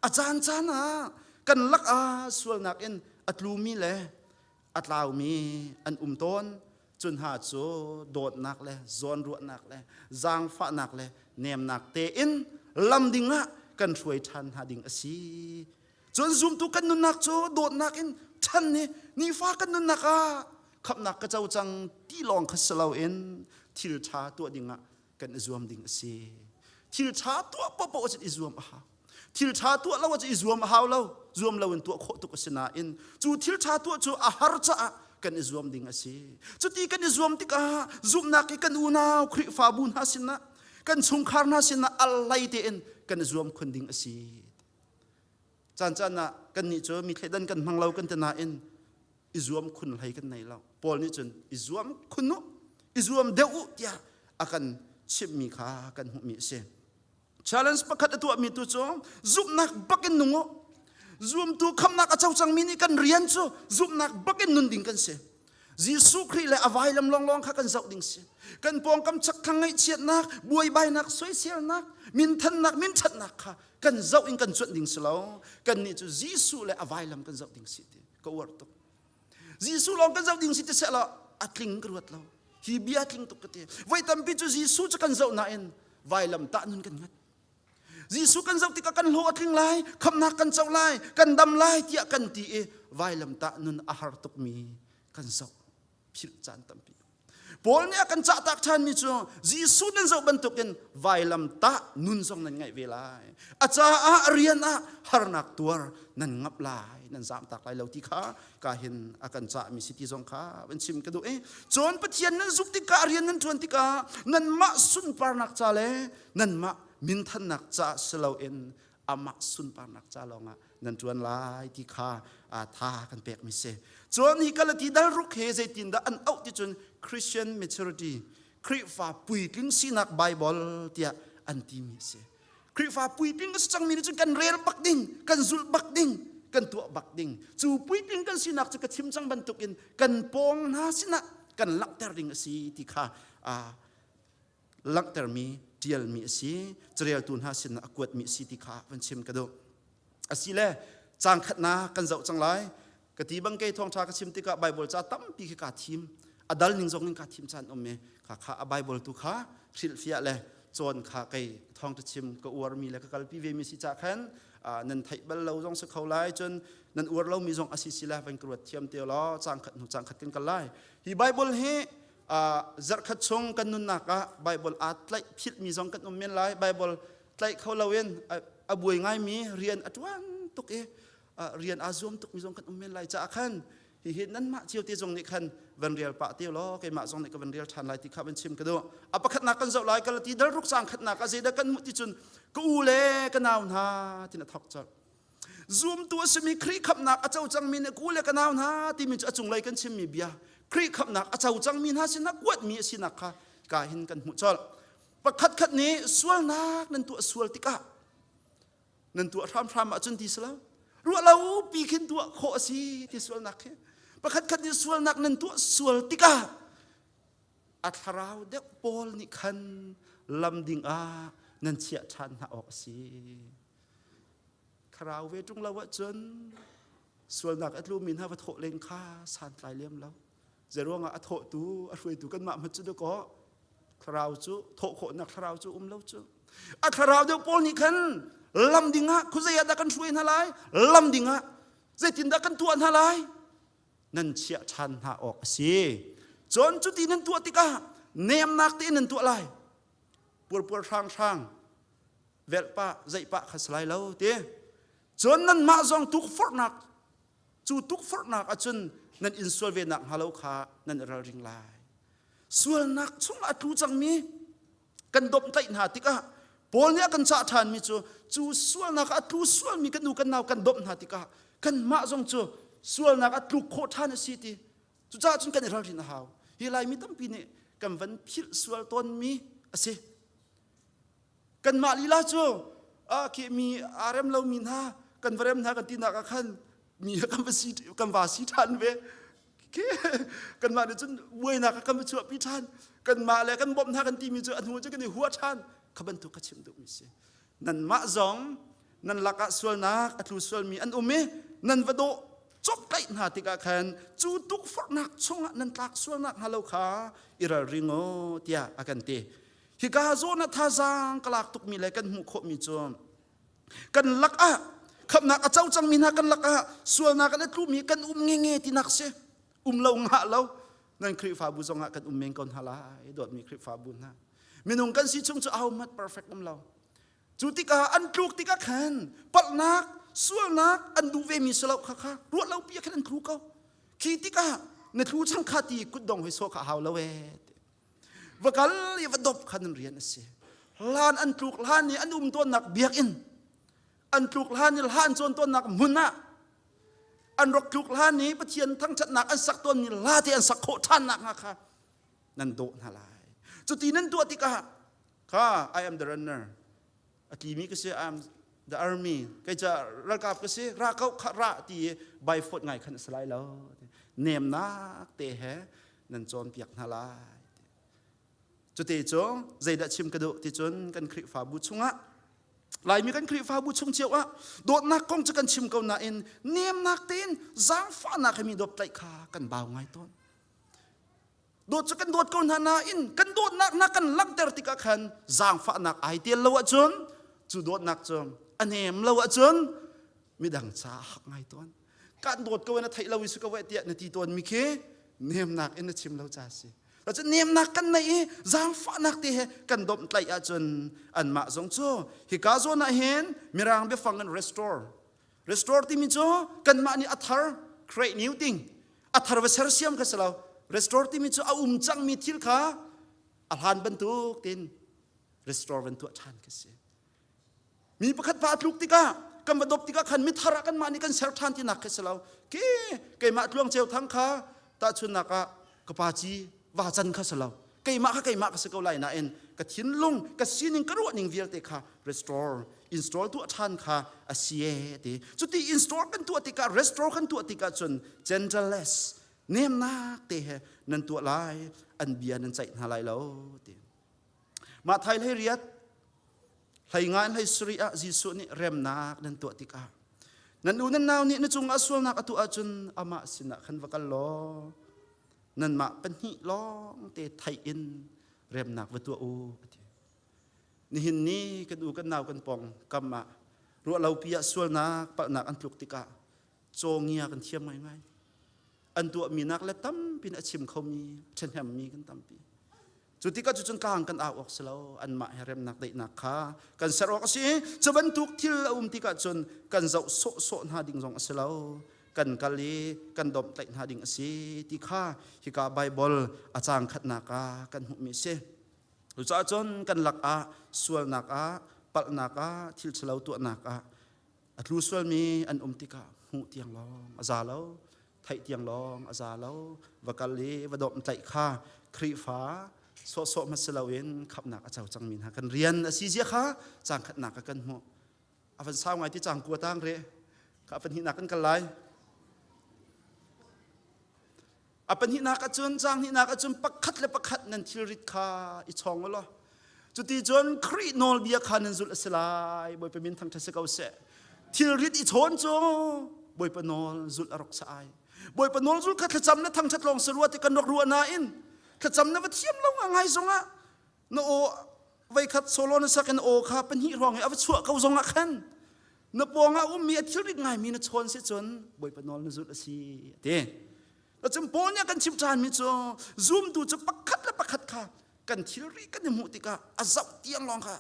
a caan caan ah kan lak ah sualnak in a tlumi le a tlaumi an um tawn cun hna cu dawtnak le zawnruahnak le zaangfahnak le nemnak tein lam ding ah kan hruai ṭhan hna ding a si cun zumtu kan nunnak cu dawtnak in ṭhan ni nifa kan nunnak ah khamhnak ka co cang ti lawng kha si loin thil ṭha tuah ding ah kan i zuam ding a si thil ṭha tuah paohpaoh cu i zuam a hau thil ṭha tuah lo cu i zuam a hau lo zuam lo in tuah khawh tuk a si nain cu thil ṭha tuah cu a har caah kan i zuam ding a si cuti kan i zuam tikah zumhnak i kan unau Khrihfabu hna sinah kan chungkhar hna sinah a lei tein kan i zuam khun ding a si caan caan ah kannih cu mi thleidan kan hmang lo kan ti nain i zuam khun hlei kan nei lo Paul nih cun i zuam khun u i zuam deuh u tiah a kan chimhmi kha kan hmuhmi a si challenge pakhat a tuahmi tu cu zumhnak bakin nung u zumtu khamnak a co cangmi nih kan rian cu zumhnak bakin nun ding kan si Jesuh Khrih le a vailam lawnglawng kha kan zoh ding si kan pawngkam chakthlang ngaihchiatnak buaibainak soiselnak minthannak minthatnak kha kan zoh in kan cuanh ding si lo kan nih cu Jesuh le a vailam kan zoh ding si ti ka uar tuk Jesuh lawng kan zoh ding si ti seh law a tling ka ruat lo hi bia tling tuk ka ti voi tampi cu Jesuh cu kan zoh nain vailam tah nun kan ngat Jesuh kan zoh tikah kan hlawh a tling lai khamnak kan co lai kan dam lai tiah kan ti i vailam tah nun a har tukmi kan zoh philh caan tampi. Paul nih a kan cahtak ṭhanmi cu Jesuh nan zoh bantukin vailam tah nun zong nan ngaih ve lai. A caah rian ah harnak tuar nan ngap lai, nan zamtak lai lo ti kha ka hin a kan cahmi si ti zong kha van chim ka duh i cun Pathian nan zumh tikah rian nan ṭuan tikah nanmah sunparnak ca le nanmah minthannak ca si loin amah sunparnak ca lawngah nan ṭuan lai ti kha tha kan pekmi si. Cun hi Galati dal ruk he zeitindah an auh ti cun Christian maturity Khrihfa puitling sinak Bible tiah an timi a si. Khrihfa puitling a si cangmi nih cun kan rel bak ding, kan zulh bak ding, kan tuah bak ding. Cu puitling kan sinak cu ka chim cang bantukin kan pawng hna sinah kan langhter ding a si ti kha langhtermi ṭialmi a si. Careltu hna sinah a kuatmi a si ti kha van chim ka duh. Asile caang khatnak kan zoh cang lai. Ka ti bang kei thawngṭha ka chim tikah Bible ca tampi khi kaa thim. A dal ning zong in kaa thim caan um i kha kha a Bible tu kha hrilhfiah le cawn kha kei thawngṭha chim ka uarmi le ka kalpi vemi si cah khan nan theih bal lo zong si kho lai cun nan uar lomi zong a si si le van ka ruat thiam te law caang khat hnu caang khat kan kal lai. Hi Bible hi zarhkhat chung kan nunnak ah Bible aa tlaih philhmi zong kan um men lai. Bible tlaih kho loin a buai ngaimi rian a ṭuan tuk i rian aa zuam tukmi zong kan um men lai caah khan hihi nanmah cio te zong nih khan van rel pah te law keimah zong nih ka van rel ṭhan lai ti kha van chim ka duh. A pakhatnak kan zoh lai Galati dal ruk caang khatnak ah zeidah kan hmuh ti cun ka u le ka nau hna tin a thok colh. Zumtu a simi Khrih khamhnak a co cangmi nih ka u le ka nau hna timi cu a cunglei kan chimmi bia Khrih khamhnak a co cangmi hna sinah kuatmi a sinak kha ka hin kan hmuh colh. Pakhatkhat nih sualnak nan tuah sual tikah nan tuah hramhram ahcun ti si lo ruah lo pi khin tuah khawh a si ti sualnak khi pakhatkhat nih sualnak nan tuah sual tikah a thlarau deuh pawl nih khan lam ding ah nan chiah ṭhan hna awk a si. Thlarau ve ṭung lo ahcun sualnak a tlumi hna va thawh len kha santlai lem lo. Zeiruangah a thawhtu a hruaitu kanmah hmanh cu dakaw thlarau cu thawh khawhnak thlarau cu um lo cu. A thlarau deuh pawl nih khan lam ding ah khuazei ah dah kan hruai hna lai? Lam ding ah zeitindah kan tuah hna lai? Nan chiah ṭhan hna awk a si. Cun cuti nan tuah tikah nemnak tein nan tuah lai. Puarpuar hrang hrang velh pah zeih pah kha si lai lo ti. Cun nanmah zong tukforhnak cu tukforhnak ahcun nan in sual ve nak hnga lo kha nan i ralring lai. Sualnak chungah a tlu cangmi kan domhtlaih hna tikah Paul nih a kan cah ṭhanmi cu cu sualnak ah a tlu sualmi kan u kan nau kan domh hna tikah kanmah zong cu sualnak ah tluk khawh ṭhan a si ti cucaah cun kan i ralrin a hau. Hi Laimi tampi nih kan van philh sual tawnmi a si. Kanmah lila cu a khi mi aa rem lomi hna kan va rem hna kan tinak ah khan mi kan va si kan va si ṭhan ve. Khi kanmah nih cun buainak ah kan va chuahpi ṭhan. Kanmah le kan bawmh hna kan timi cu a hnu cu kan i hua ṭhan. Kha bantuk ka chim duhmi si. Nanmah zong nan lakah sualnak a tlu sualmi an um i nan va dawh cawktlaih hna tikah khan cu tukforhnak chungah nan tlak sualnak hnga lo kha i ralring u tiah a kan ti. Hika zawn ah thazaang ka lak tukmi le kan hmuh khawhmi cu kan lakah khamhnak a co cangmi hna kan lakah sualnak an tlumi kan um ngenge tinak si um lo ngah lo nan Khrihfabu zongah kan um men ko hna lai dawtmi Khrihfabu hna minung kan si chung cu ahohmanh perfect um lo cu tikah an tluk tikah khan palhnak sualnak an duh vemi si lo kha kha ruah lo pi khan an tlu ko khi tikah na tlu chang kha ti kutdong hoi sawh kha hau lo ee va kal i va dop kha nan rian a si hlan an tluk hlan i an um tawnnak biakinn an tluk hlan i hlan cawn tawnnak hmun ah an rak tluk hlan i Pathian thangṭhatnak an sak tawnmi hla te an sak khawh ṭhannak hnga kha nan dawh hna lai cuti nan tuah tikah kha I am the runner a tlimi ka si I am the army kei ca ralkap ka si ra ko kha ra ti i bai fawt ngai khan a si lai lo nemnak te he nan cawnpiak hna lai. Cute cu zeidah chim ka duh ti cun kan Khrihfabu chungah Laimi kan Khrihfabu chung cio ah dawtnak kong cu kan chim ko nain nemnak tein zaangfahnak he mi dawt tlaih kha kan bau ngai tawn. Dawt cu kan dawt ko hna nain kan dawtnak na kan langhter tikah khan zaangfahnak ai tel lo ahcun cu dawtnak cu a nem lo ahcun midang ca hak ngai tawn. Kan dawt ko na theih lo i si ko tiah na ti tawn mi khi nemnak in na chim lo ca si. Cun nemnak kan neih i zaangfahnak te he kan domhtlaih ahcun anmah zong cu hika zawn ah hin Mirang biafang in restore. Restore timi cu kanmah nih a thar create new thing a thar va sersiam kha si lo. Restore timi cu a um cangmi thil kha a hlan bantuk tin restore van tuah ṭhan khi si. Mi pakhat pa a tluk tikah kan va dop tikah khan mithar ah kanmah nih kan ser ṭhan tinak khi si lo. Ke keimah tluang ceu thang kha tahchunnak ah ka pa ci va can kha si lo. Keimah kha keimah ka si ko lai nain ka thinlung ka sining ka ruahning vialte kha restore install tuah ṭhan kha a si e ti. Cuti install kan tuah tikah restore kan tuah tikah cun gentleless nemnak te he nan tuah lai an bia nan ceih hna lai lo ti. Mah thai hlei riat hlei nga in hlei sarih ah Jesuh nih remnak nan tuah tikah nan u nan nau nih na cungah sualnak a tuah ahcun amah sinah khan va kal law nanmah pahnih lawng te theih in remnak va tuah u a ti. Nihin ni kan u kan nau kan pong kam ah ruahlopi ah sualnak palhnak an tluk tikah cawngia kan thiam ngaingai. An tuahmi nak le tampi in a chim khomi, ṭhahnemmi kan tampi. Cu tikah cucun tlang kan au awk si lo anmah he remnak daihnak kha kan ser awk a si. Cu bantuk thil a um tikah cun kan zoh sawhsawh hna ding zong a si lo. Kan kal i kan domhtlaih hna ding a si ti kha hika Baibal a caang khatnak ah kan hmuhmi a si. Cucaah cun kan lakah sualnak ah palhnak ah thil ṭhalo tuahnak ah a tlu sualmi an um tikah hmuh tiang lawng a za lo theih tiang lawng a za lo va kal i va dawmhtlaih kha Khrihfa sawhsawh hmasa loin khamhnak a co cangmi hna kan rian a si zia kha cang khatnak a kan hmuh a van sau ngai ti cang kua tang re ka pahnihnak kan kal lai a pahnihnak ahcun cang hnihnak ahcun pakhat le pakhat nan thilrit kha i chawng u law cuti cun Khrih nawlbia kha nan zulh a si lai Bawipa min thangṭhat si ko seh thilrit i chawn cu Bawipa nawl zulh a rak sa ai Bawipa nawl zulh kha thlacam le thangṭhat lawng si rua ti kan rak ruah nain thlacam na va thiam lo ngai zongah na aw veikhat solo na sak in aw kha pahnih hrawng i a va chuah ko zongah khan na pawngah ummi a thilrit ngaimi na chawn si cun Bawipa nawl na zulh a si a ti Cun Paul nih a kan chimh ṭhanmi cu zumtu cu pakhat le pakhat kha kan thilri kan i hmuh tikah a zoh tiang lawng kha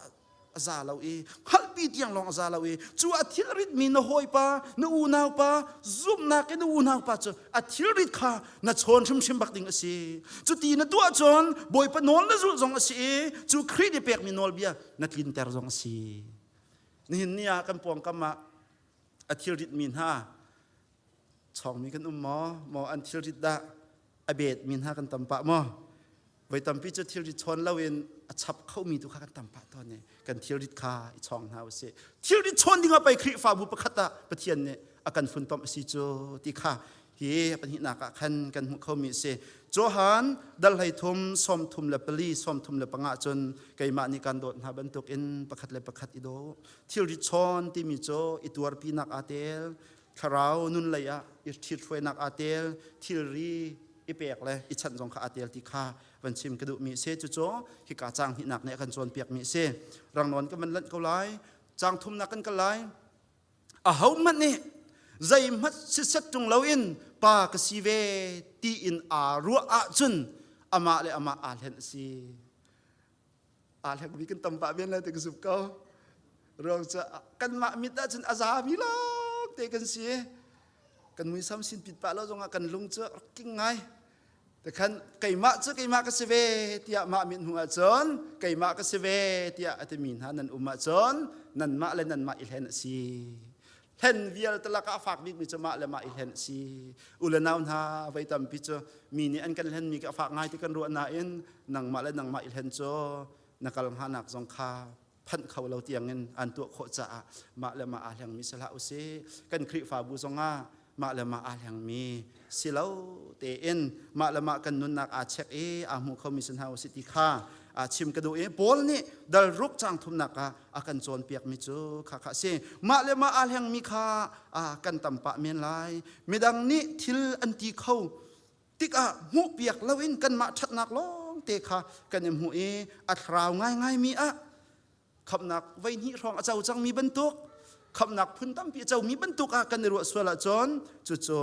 a za lo i hngalhpi tiang lawng a za lo i cu a thilritmi na hawipa na unaupa zumhnak in na unaupa cu a thilrit kha na chawn hrimhrim bak ding a si cuti na tuah cun Bawipa nawl na zulh zong a si i cu Khrih nih pekmi nawlbia na tlinter zong a si nihin ni ah kan pawngkam ah a thilritmi hna chawngmi kan um maw maw an thilrit dah a betmi hna kan tam pah maw voi tampi cu thilrit chawn loin a chap khomi tu kha kan tam pah tawn i kan thilrit kha i chawng hna usih thilrit chawn ding ah pei Khrihfabu pakhat ah Pathian nih a kan funtom a si cu ti kha hi pahnihnak ah khan kan hmuh khomi a si Johan dal hlei thum sawm thum le pali sawm thum le panga cun keimah nih kan dawt hna bantuk in pakhat le pakhat i daw thilrit chawn timi cu i tuarpinak aa tel thlarau nun lei ah i ṭhithruainak aa tel thilri i pek le i chanh zong kha aa tel ti kha van chim ka duhmi a si cucu hika caang hnihnak nih a kan cawnpiakmi a si rangnawn kan van lanh ko lai caang thumnak kan kal lai ahohmanh nih zeihmanh sitset ṭung loin pa ka si ve tiin aa ruah ahcun amah le amah aa hlen a si aa hlengmi kan tam pah men lai ti ka zumh ko ruang cu kanmah mit ahcun a zami lawng te kan si kan muisam sin pit pah lo zongah kan lung cu rak king ngai Tekhan keimah cu keimah ka si ve tiah mah mit hnu ahcun keimah ka si ve tiah a timi hna nan um ahcun nanmah le nanmah i hlen a si hlen vialte lakah a fak bikmi cu mah le mah i hlen a si u le nau hna voi tampi cu mi nih an kan hlenmi ka fak ngai ti kan ruah nain nangmah le nangmah i hlen cu na kal hnganak zong kha phanh kho lo tiangin an tuah khawh caah mah le mah aa hlengmi si hlah usih kan Khrihfabu zongah mah le mah aa hlengmi si lo tein mah le mah kan nunnak aa check i aa hmu khomi si hna usih ti kha chim ka duh i Paul nih dal ruk cang thumnak ah a kan cawnpiakmi cu kha kha a si mah le mah aa hlengmi kha kan tam pah men lai midang nih thil an ti kho tikah hmuhpiak loin kanmah ṭhatnak lawng te kha kan i hmuh i a thlarau ngaingaimi ah khamhnak voihnih hrawng a co cangmi bantuk khamhnak phun tampi a comi bantuk ah kan i ruah sual ahcun cucu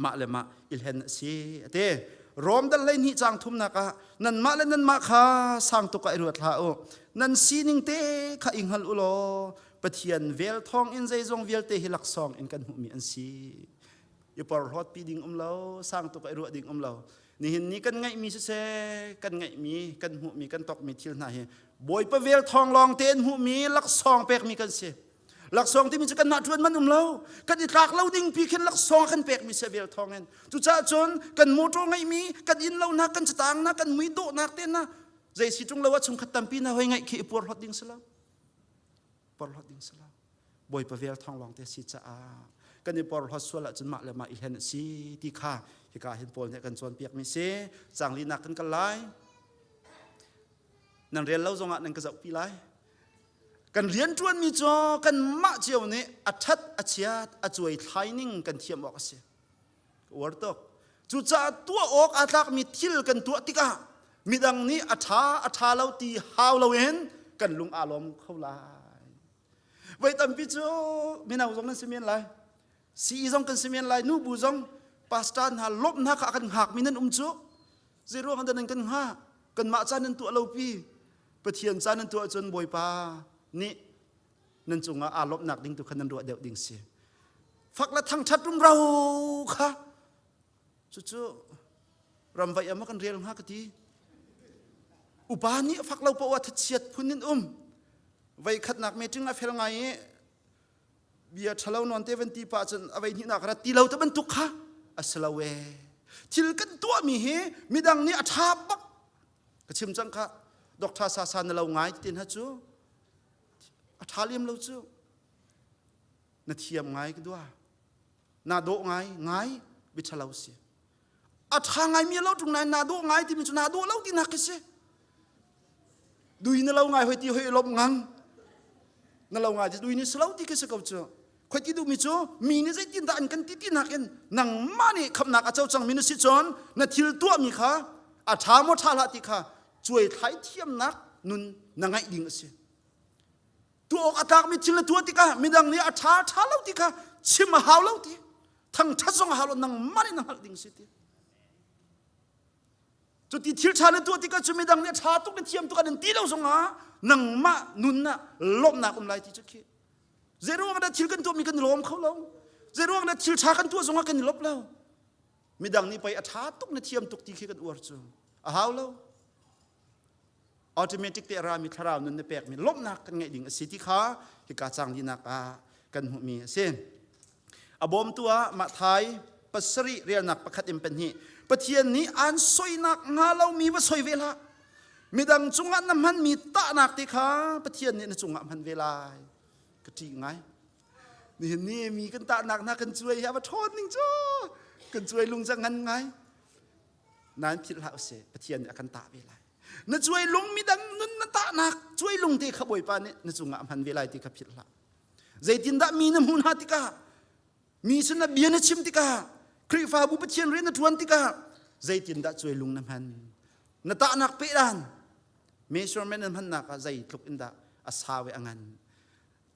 mah le mah i hlen a si a ti. Rom dal hlei hnih cang thumnak ah nanmah le nanmah kha sang tuk ah i ruat hlah u. Nan sining te kha i hngal u law Pathian vel thawng in zeizong vialte hi laksawng in kan hmuhmi an si. I porhlawt pi ding um lo, sang tuk ah i ruah ding um lo. Nihin ni kan ngeihmi siseh, kan ngeihmi, kan hmuhmi, kan tokmi thil hna hi Bawipa vel thawng lawng te in hmuhmi laksawng pekmi kan si. Laksawng timi cu kanmah ṭuan man um lo. Kan i tlak lo ding pi khin laksawng kan pekmi si vel thawng in. Cucaah cun kan motor ngeihmi, kan inn lo nak, kan catang nak, kan mui dawhnak te na zei si ṭung lo ah chungkhat tampi na hoi ngaih khi i puarhlawt ding si lo. Porhlawt ding si lo. Bawipa vel thawng lawng te si caah kan i porhlawt sual ahcun mah le mah i hlen a si ti kha hika hin Paul nih a kan cawnpiakmi si. Canglinak kan kal lai. Nan rel lo zongah nan ka zohpi lai. Kan rianṭuanmi cu kanmah cio nih a ṭhat a chiat a cuai thlai ning kan thiam awk a si. Uar tuk. Cucaah tuah awk aa tlakmi thil kan tuah tikah midang nih a ṭha a ṭha lo ti hau loin kan lung aa lawm kho lai. Voi tampi cu mino zong nan si men lai. Sii zong kan si men lai. Nubu zong pastor hna lawmh hna kha a kan hngakmi nan um cu. Zeiruang ah dah nan kan hngah? Kanmah ca nan tuah lo pi. Pathian ca nan tuah cun Bawipa nih nan cungah aa lawmhnak ding tu kha nan ruah deuh ding si. Fak le thangṭhat rumro kha cucu ramvaih ah kan rel hnga ka ti. Upa nih fak lo poah thachiat phun in um. Voi khatnak meeting a fel ngai i bia ṭhalo nawn te van ti pah cun a vei hnihnak rat ti lo te bantuk kha a si lo ee. Thil kan tuahmi hi midang nih a ṭha bak ka chim cang kha Doctor Sasa na lo ngai ti hna cu a ṭha lem lo cu na thiam ngai ka dua na dawh ngai ngai biṭhalo si a ṭha ngai mi lo ṭung nain naa dawh ngai timi cu naa dawh lo ti nak khi si dui na lo ngai hoi ti hoi lom ngang na lo ngai ti dui ni si lo ti khi si ko cu khoi ti duhmi cu mi nih zeitin dah an kan ti ti nakin nangmah nih khamnak a co cangmi na si cun na thil tuahmi kha a ṭha maw ṭha hlah ti kha cuai thlai thiamnak nun na ngaih ding a si tuah awk a tlakmi thil na tuah tikah midang nih a ṭha ṭha lo ti kha chim a hau lo ti thangṭhat zong a hau lo nangmah nih na hngalh ding si ti cuti thil ṭha na tuah tikah cu midang nih a ṭha tuk na thiam tuk an ti lo zongah nangmah nun ah lawmhnak um lai ti cu khi zeiruang dah thil kan tuahmi kan i lawm kho lo zeiruang dah thil ṭha kan tuah zongah kan i lawp lo midang nih pei a ṭha tuk na thiam tuk ti khi kan uar cu a hau lo automatic te a rami thlarau nun na pekmi lawmhnak kan ngeih ding a si ti kha hika cang linak ah kan hmuhmi a si. A bawmtu ah Matthai pasarih relnak pakhat in pahnih Pathian nih aan soinak hnga lomi va soi ve hlah. Midang cungah na hmanmi tahnak te kha Pathian nih na cungah hman ve lai. Ka ṭih ngai. Nihin ni mi kan tahnak hna kan cuai hi a va ṭhawn ning cu. Kan cuai lung ca ngan ngai. Nain philh hlah usih Pathian nih a kan tah ve lai. Na cuai lung midang nun na tahnak cuai lung te kha Bawipa nih na cungah a hman ve lai ti kha philh hlah. Zeitindah mi na hmuh hna tikah mi sin na bia na chim tikah Khrihfabu Pathian rian na ṭuan tikah zeitindah cuai lung na hman na tahnak pehdan measurement na hmannak ah zeitluk in dah a sau i a ngan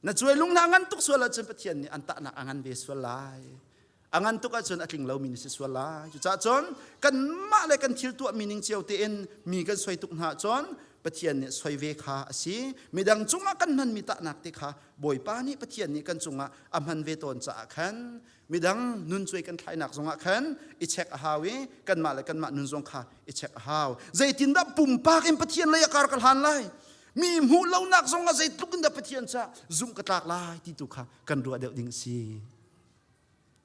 na cuai lung na ngan tuk sual ahcun Pathian nih an tahnak a ngan ve sual lai a ngan tuk ahcun a tling lomi na si sual lai cucaah cun kanmah le kan thil tuahmi ning cio tein mi kan soi tuk hna ahcun Pathian nih soi ve kha a si midang cungah kan hmanmi tahnak te kha Bawipa nih Pathian nih kan cungah a hman ve tawn caah khan midang nun cuai kan thlainak zongah khan i check a hau i kanmah le kanmah nun zong kha i check a hau zeitindah pumpak in Pathian lei a kar ka hlan lai mi hmuh lonak zong ah zeitluk in dah Pathian ca zumh ka tlak lai ti tu kha kan ruah deuh ding a si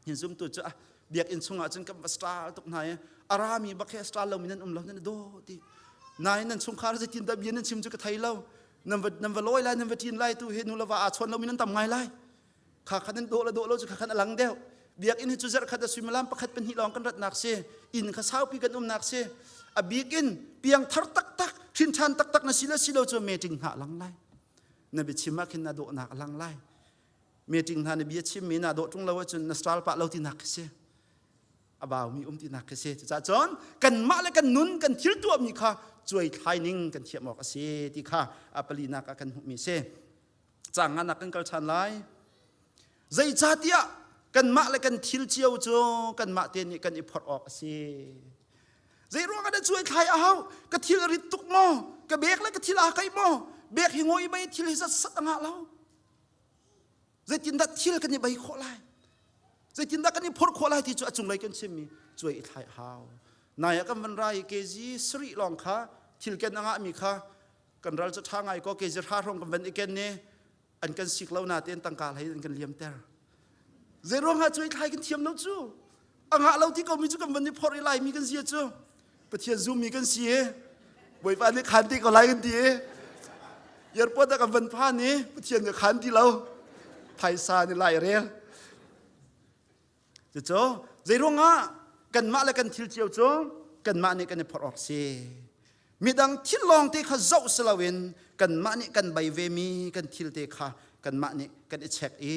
hin zumtu cu ah biakinn chungah cun kan va star tuk hna i a rami bak he star lomi nan um lo nan do ti nain nan chungkhar zeitin dah bia nan chim cu ka thei lo nan va nan va lawi lai nan va ṭin lai tu he nu le va aa chawn lomi nan tam ngai lai kha khan nan dawh le dawh lo cu kha khan a lang deuh biakinn hi cu zarh khat a suimilam pakhat pahnih lawng kan ratnak si inn kha saupi kan umnak si a bik in piang thar taktak hrin ṭhan taktak na si le si lo cu meeting hna lang lai na biachim ah khin na dawhnak a lang lai meeting hna na bia chimmi na dawh ṭung lo ahcun na style pah lo tinak khi si a baumi um tinak khi si cucaah cun kanmah le kan nun kan thil tuahmi kha cuai thlai ning kan thiam awk a si ti kha a palinak ah kan hmuhmi si Caang nganak kan kal ṭhan lai. Zeicahtiah kanmah le kan thil cio cu kanmah te nih kan i phorh awk a si. Zei ruang ah dah cuai thlai a hau? Ka thil a rit tuk maw? Ka bek le ka thil aa kaih maw? Bek hi ngawi bai thil hi zat sat a ngah lo. Zeitindah thil kan i bei khawh lai? Zeitindah kan i phorh khawh lai ti cu a cunglei kan chimmi cuai i thlai a hau. Nai ah kan van ra i kg sarih lawng kha thil ken a ngahmi kha kan ral cu ṭha ngai ko kg hra hrawng kan van i ken ni an kan sik lo natein tangka hlei an kan liamter. Zei ruangah cuai thlai kan thiam lo cu? A ngah lo ti ko mi cu kan van i phorh i laimi kan si cu. Pathian zummi kan si i Bawipa nih khan ti ko lai kan ti i airport ah kan van phan i Pathian nih khan ti lo phaisa nih lai rel. Cucu zei ruangah kanmah le kan thil cio cu kanmah nih kan i phorh awk si. Midang thil lawng te kha zoh si loin kanmah nih kan bei vemi kan thil te kha kanmah nih kan i check i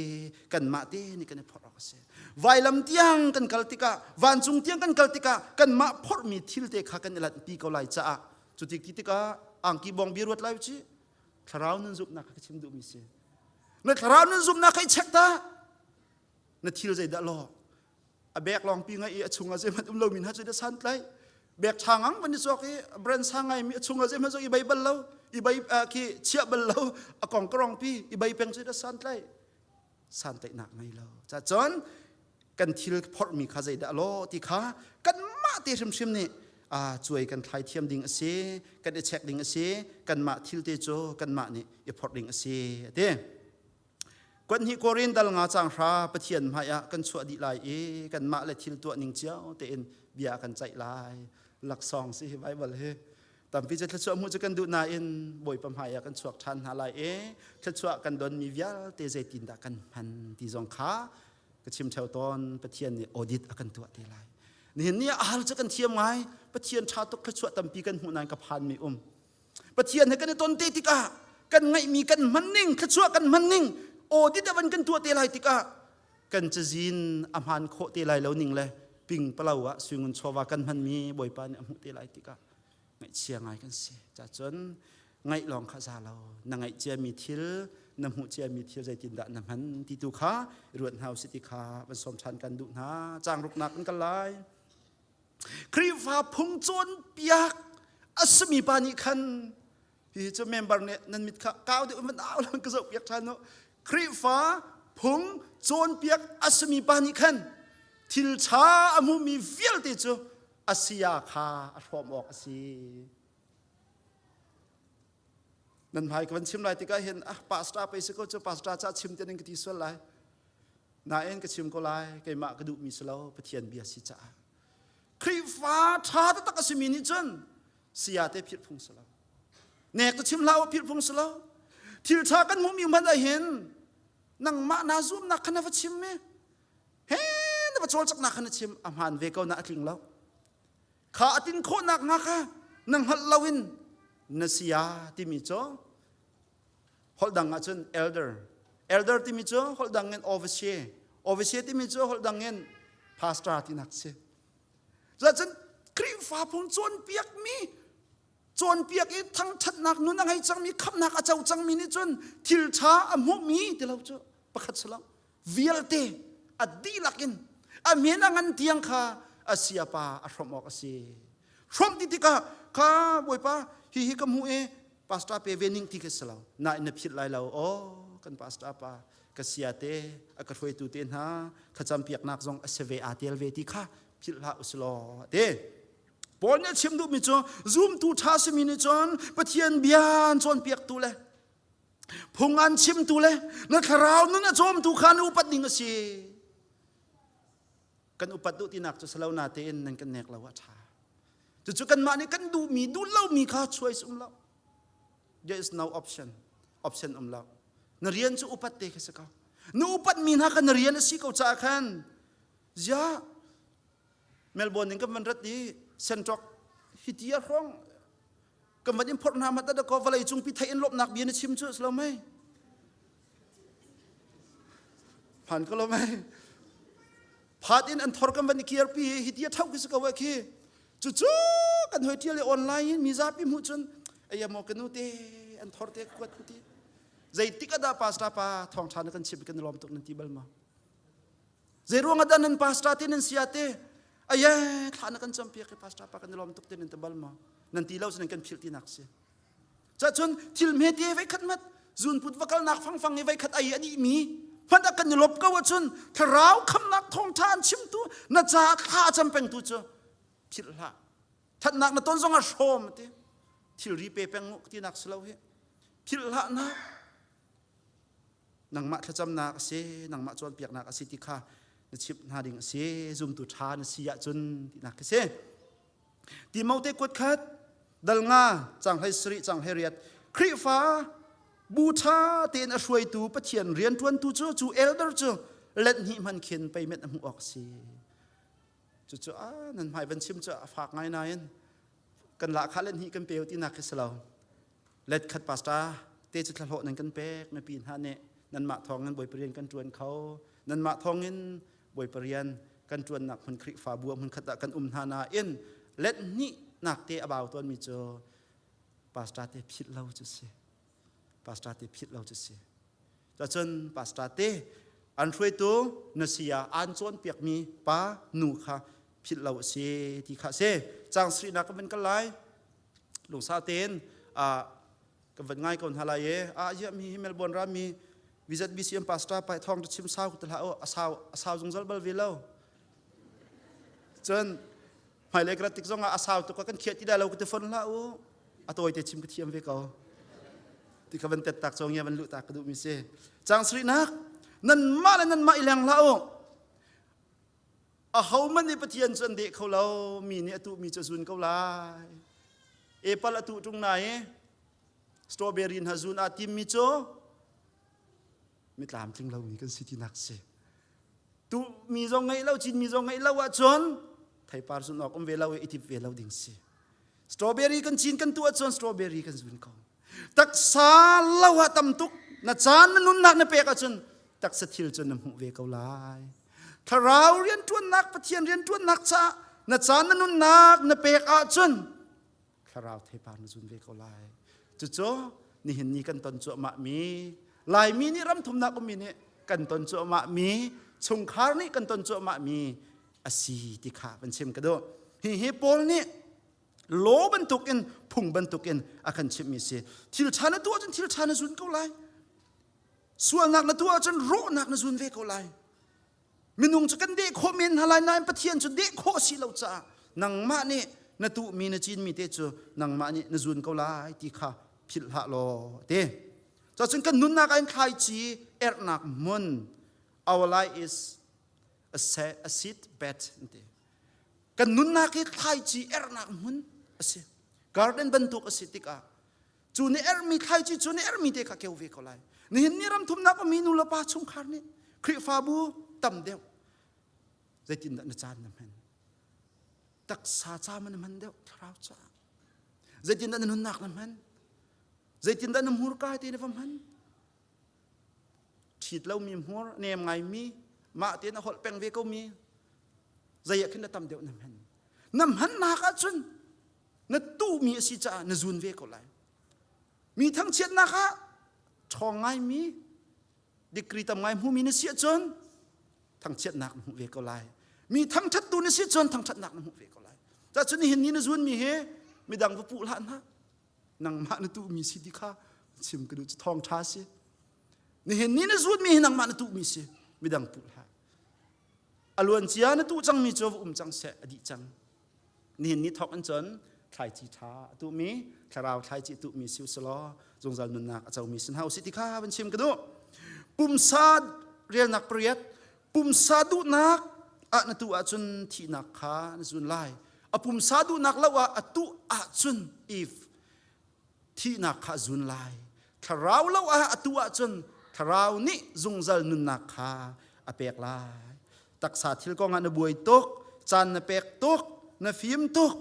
kanmah te nih kan i phorh awk a si. Vailam tiang kan kal tikah, vancung tiang kan kal tikah kanmah phorhmi thil te kha kan i lanhpi ko lai caah cuti ti tikah angki bong bia ruat lai u cih. Thlarau nun zumhnak kha ka chim duhmi si. Na thlarau nun zumhnak kha i check ta. Na thil zeidah law a bek lawng pi ngai i a chungah zeihmanh um lomi hna cu da santlai bek tha ngang van i cawk i brand sa ngai mi a chungah zeihmanh zong i bei bal lo i bei khi chiah bal lo a kong karong pi i bei peng cu da santlai santlaihnak ngei lo ca cun kan thil phorhmi kha zeidah law ti kha kanmah te hrimhrim nih a cuai kan thlai thiam ding a si kan i check ding a si kanmah thil te cu kanmah nih i phorh ding a si ati Kuanhnih Korin dal nga cang hra Pathian hmai ah kan chuah dih lai i kanmah le thil tuah ning cio tein bia kan ceih lai. Laksawng si hi Bible hi. Tampi cu thluachuah hmuh cu kan duh nain Bawipa hmai ah kan chuak ṭhan hna lai i thluachuah kan donmi vialte zeitindah kan hman ti zong kha ka chim ṭheo tawn Pathian nih audit a kan tuah te lai. Nihin ni ah a hal cu kan thiam ngai. Pathian ṭha tuk thluachuah tampi kan hmuh nain ka phanmi um. Pathian he kan i ton te tikah kan ngeihmi kan hman ning thluachuah kan hman ning audit a van kan tuah te lai tikah kan cazin a hmaan khawh te lai lo ning le ping palo ah suingun chawva kan hmanmi Bawipa nih a hmuh te lai tikah ngaihchia ngai kan si. Cacun ngaih lawng kha za lo na ngaih ciami thil na hmuh ciami thil zeitindah na hman ti tu kha ruat hna usih ti kha van sawm ṭhan kan duh hna. Caang ruknak kan kal lai. Khrihfa phung cawnpiak a simi pa nih khan hi cu member nih nan mit kha kau deuh van au lang ka zoh piak ṭhan u Khrihfa phung cawnpiak a simi pa nih khan thil ṭha a hmumi vialte cu a saya kha a hrawm awk a si. Nan hmai ka van chim lai tikah hin ah pastor pei si ko cu pastor ca chim te ning ka ti sual lai. Nain ka chim ko lai keimah ka duhmi si lo Pathian bia si caah. Khrihfa ṭha taktak a simi nih cun saya te philh phung si lo. Nek tu chim hlah u philh phung si lo. Thil ṭha kan hmuhmi hmanh ah hin nangmah naa zumnak kha na va chim mi he na va cawlcaknak kha na chim a hmaan ve ko na a tling lo. Kha a tin khawhnak hnga kha na hngalh loin na saya timi cu holh dang ahcun elder elder timi cu holh dang in overseer overseer timi cu holh dang in pastor tinak si cun Khrihfa phung cawnpiakmi cawnpiak i thangṭhatnak nun a ngei cangmi khamhnak a co cangmi nih cun thil ṭha a hmuhmi ti lo cu pakhat si lo vialte a dihlak in a men a ngan tiang kha a siapa a hrawmh awk a si hrawmh ti tikah kha bawipa hi hi ka hmuh i pastor pe ve ning ti ka si lo nain na philh lai lo aw kan pastor pa ka sia te a ka hruaitu te hna thlacam piaknak zong a si ve aa tel ve ti kha philh hlah usilaw te Paul nih a chim duhmi cu zumtu ṭha simi nih cun Pathian bia an cawnpiaktu le phung an chimtu le na thlarau nun a cawmtu kha na upat ding a si. Kan upat duh tinak cu salo natein nan kan nek lo a ṭha. Cucu kanmah nih kan duhmi duh lomi kha choice um lo. There is no option. Option um lo. Na rian cu upat te kha si ko. Na upatmi hna kha na rian a si ko caah khan ziah Melbourne in kan van rat i Centrock hiti a hrawng kan van in phorh hna mat da ko vawlei cung pi thei in lawmhnak bia na chim cu lo mei phan ko lo mei phat in an thor kan van i kiar pi hiti a thau ki si ko khi cu cu kan hoi tial i online in mi zapi hmuh cun aya mo kanu te an thor te kuat ti zeitik ada pastor pa thawng tha na kan chim kan lawm tuk nan ti bal ma Zeiruang ah dah nan pastor te nan sia te? Aye thla na kan campiak i pastor pa kan i lawm tuk te nan ti bal maw? Nan ti lo nan kan philh tinak si. Cacun thil hme te vei khat mat zunput va kalnak fangfang i vei khat ai a dih mi hmanh ah kan i lop ko ahcun thlarau khamnak thawngtha an chimtu na ca thla a cam pengtu cu philh hlah. Thatnak na ton zong ah hrawm ti thilri pe peng tinak si lo hi philh hlah na nangmah thlacamnak a si nangmah cawnpiaknak a si ti kha na chimh hna ding a si zumtu ṭha na si ahcun tinak khi si Timote kuat khat dal nga cang hlei sarih cang hlei riat Khrihfa bu ṭha tein a hruaitu Pathian rianṭuantu cu cu elder cu let hnih hman khin payment a hmuh awk a si cucu a nan hmai van chim cu a fak ngai nain kan lahkhah let hnih kan pe tinak khi si lo Let khat pastor te cu thlahlawh nan kan pek mipi hna nih nanmah thawngin Bawipa rian kan ṭuan kho nanmah thawngin Bawipa rian kan ṭuannak hmun Khrihfabu ah hmun khat ah kan um hna nain let hnih nak te a bau tawnmi cu pastor te philh lo cu si pastor te philh lo cu si cun pastor te an hruaitu na sia an cawnpiakmi pa nu kha philh lo a si ti kha si cang srinak ka van kal lai lungsa tein kan van ngai ko hna lai e a ya mi hi Melbourne ra mi VZBCM pastor pai thong chim sau te hlah a sau a sau zungzal bal ve lo cun hmailei ka tik zong ah a sau tuk kan khiah ti lai lo ka ti fon hlah u a tawi te chim ka thiam ve ko ti ka van tet tak chong ya van lu tak ka duh mi si chang sri nak nan mah le nan mah i leng hlah u Ahohmanh nih Pathian cu an deh kho lo, mi nih a tuhmi cu a zun ko lai. Apple a tuh ṭung nai strawberry hna zun aa timmi cu mi tlamtling lomi kan si tinak si. Tuhmi zong ngeih lo, cinmi zong ngeih lo ahcun theipar zun awk um ve lo i i tip ve lo ding si. Strawberry kan cin kan tuh ahcun strawberry kan zun ko. Taksa lo ah tam tuk na caan na nunnak na pek ahcun taksa thil cu na hmuh ve ko lai. Thlarau rianṭuannak Pathian rianṭuannak caah na caan na nunnak na pek ahcun thlarau theipar na zun ve ko lai. Cucu nihin ni kan ton cuahmah mi Laimi nih ramthumnak ummi nih kan ton cuahmah mi chungkhar nih kan ton cuahmah mi a si ti kha van chim ka duh. Hihi Paul nih law bantukin phung bantukin a kan chimhmi si thil ṭha na tuah ahcun thil ṭha na zun ko lai sualnak na tuah ahcun rawhnak na zun ve ko lai minung cu kan deh khawh men hna lai nain Pathian cu deh khawh si lo caah nangmah nih na tuhmi na cinmi te cu nangmah nih na zun ko lai ti kha philh hlah law ti cun kan nunnak ah in thlaici erhnak hmun our life is a seed bed ti Kan nunnak hi thlaici erhnak hmun a si. Garden bantuk a si tikah cu nih erhmi thlaici cu nih erhmi te kha keu ve ko lai. Nihin ni ram thumnak ummi nu le pa chungkhar nih Khrihfabu tam deuh zeitindah na caan na hman? Taksa ca ma na hman deuh thlarau caah? Zeitindah na nunnak na hman? Zeitindah na hmurka te na va hman? Ṭhit lomi hmur, nem ngaimi, mah tein a holh peng ve komi, zei ah khin na tam deuh na hman. Na hmannak ahcun na tuhmi a si caah na zun ve ko lai. Mi thangchiatnak ah ṭhawng ngaimi, degree tam ngai hmumi na si ahcun thangchiatnak na hmuh ve ko lai. Mi thangṭhattu na si cun thangṭhatnak na hmuh ve ko lai. Cacun nihin ni na zunmi hi midang va puh hlah hna. Nangmah na tuhmi si ti kha chim ka duh cu thawngṭha si. Nihin ni na zunmi hi nangmah na tuhmi si. Midang puh hlah. A luancia na tuh cangmi cu va um cang seh a dih cang. Nihin ni thawk in cun thlaici ṭha a tuhmi thlarau thlaici a tuhmi si usulaw zungzal nunnak a comi si hna usih ti kha van chim ka duh. Pumsa relnak pariat pumsa duhnak ah na tuh ahcun thihnak kha na zun lai. A pumsa duhnak lo ah a tuh ahcun if thihnak kha a zun lai. Thlarau lo ah a tuh ahcun thlarau nih zungzal nunnak kha a pek lai. Taksa thil kong ah na buai tuk, caan na pek tuk, na fim tuk,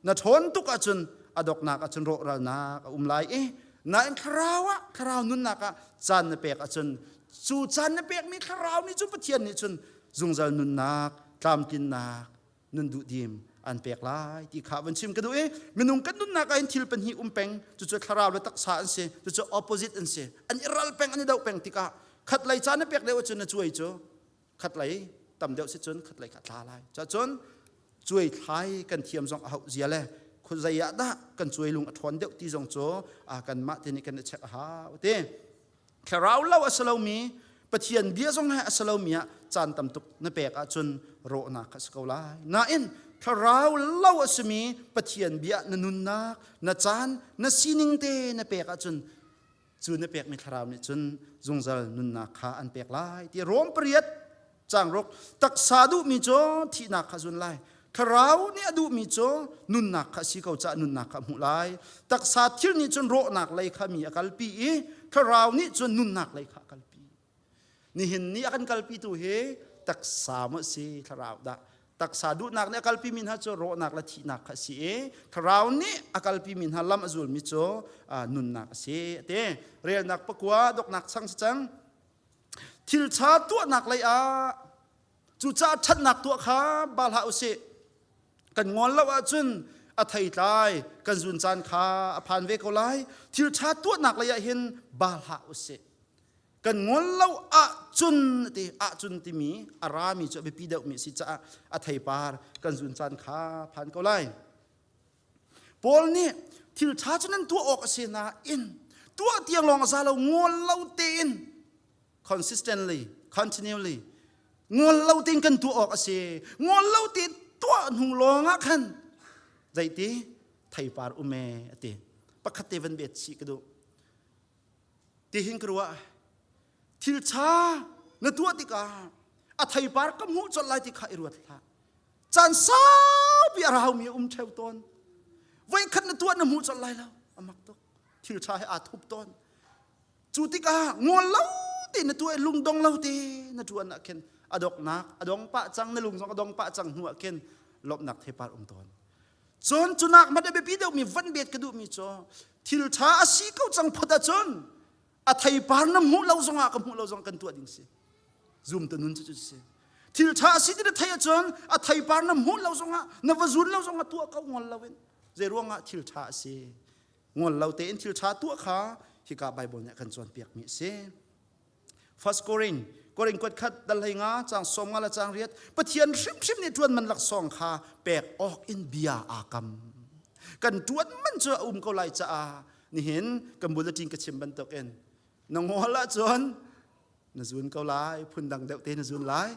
na ṭhawn tuk ahcun a doknak ahcun rawhralnak a um lai i nain thlarau ah thlarau nunnak ah caan na pek ahcun cu caan na pekmi thlarau nih cun Pathian nih cun zungzal nunnak tlamtlinnak nun duhdim an pek lai ti kha van chim ka duh i minung kan nunnak ah hin thil pahnih um peng cucu thlarau le taksa an si cucu opposite an si an i ral peng an i doh peng tikah khat lei caan na pek deuh ahcun na cuai cu khat lei tam deuh si cun khat lei kha tla lai cun. Cuai thlai kan thiam zong a hauh zia le khuazei ah dah kan cuai lung a ṭhawn deuh ti zong cu kanmah te nih kan i check a hau ti. Thlarau lo a si lomi Pathian bia zong he a si lomi ah caan tam tuk na pek ahcun rawhnak kha a si ko lai. Nain thlarau lo a simi Pathian bia na nunnak, na caan, na sining te na pek ahcun cu na pekmi thlarau nih cun zungzal nunnak kha an pek lai ti Rom pariat caang ruk taksa duhmi cu thihnak kha zun lai thlarau nih a duhmi cu nunnak kha si ko caah nunnak kha hmuh lai taksa thil nih cun rawhnak lei kha mi a kalpi i thlarau nih cun nunnak lei kha a kalpi nihin ni a kan kalpitu hi taksa maw si thlarau dah taksa duhnak nih a kalpi mi hna cu rawhnak le thihnak kha a si i thlarau nih a kalpi mi hna lam a zulmi cu nunnak a si ati relnak pakua doknak chang si cang thil ṭha tuahnak lei ah cucaah ṭhatnak tuah kha bal hlah usih kan ngol lo ahcun a theitlai kan zun caan kha a phan ve ko lai thil ṭha tuahnak lei ah hin bal hlah usih kan ngol lo ahcun ti ahcun timi a rami cu a biapi deuhmi a si caah a theipar kan zun caan kha phan ko lai Paul nih thil ṭha cu nan tuah awk a si nain tuah tiang lawng a za lo ngol lo tein consistently continually ngol lo tein kan tuah awk a si ngol lo tein tuah hnu lawng ah khan zeiti theipar um e a ti pakhat te van bet chih ka duh ti hin ka ruah thil ṭha na tuah tikah a theipar ka hmuh colh lai ti kha i ruat hlah caan saupi a raumi a um ṭheu tawn voikhat na tuah na hmuh colh lai lo a mak tuk thil ṭha he aa thup tawn cu tikah ngol lo te na tuah lungdong lo te na ṭuan ah khin a doknak a dong pah cang na lung zong a dong pah cang hnu ah khin lawmhnak theipar um tawn cun cunak hmanh a biapi deuhmi van bet ka duhmi cu thil ṭha a si ko cang phot ahcun a theipar na hmuh lo zongah ka hmuh lo zong kan tuah ding si zum ta nun cu cu si thil ṭha a si ti na thei ahcun a theipar na hmuh lo zongah na va zun lo zongah tuah ko ngol lo in zei ruangah thil ṭha a si ngol lo tein thil ṭha tuah kha hika Bible nih a kan cawnpiak mi a si First Korin Korin kuat khat dal hlei nga cang som nga le cang riat Pathian hrimhrim nih ṭuan man laksawng kha pek awk in bia aa kam kan ṭuan man cu a um ko lai caah nihin kan bulletin ka chim bantukin na ngol ahcun na zun ko lai phundang deuh te na zun lai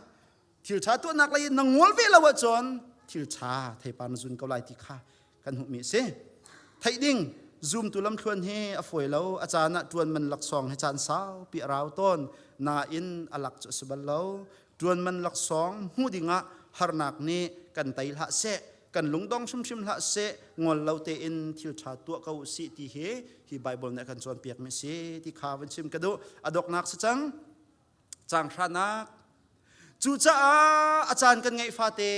thil ṭha tuahnak lei in na ngol ve lo ahcun thil ṭha theipar na zun ko lai ti kha kan hmuhmi a si theih ding zumtu lamthluan hi a fawi lo a caan ah ṭuan man laksawng hi caan saupi a rau tawn nain a lak cu a si bal lo ṭuan man laksawng hmuh dingah harnak nih kan tei hlah seh kan lungdong hrimhrim hlah seh ngol lo tein thil ṭha tuah ko usih ti hi hi Bible nih a kan cawnpiak mi si ti kha van chim ka duh a doknak si cang caang hranak cucaah a caan kan ngeih fate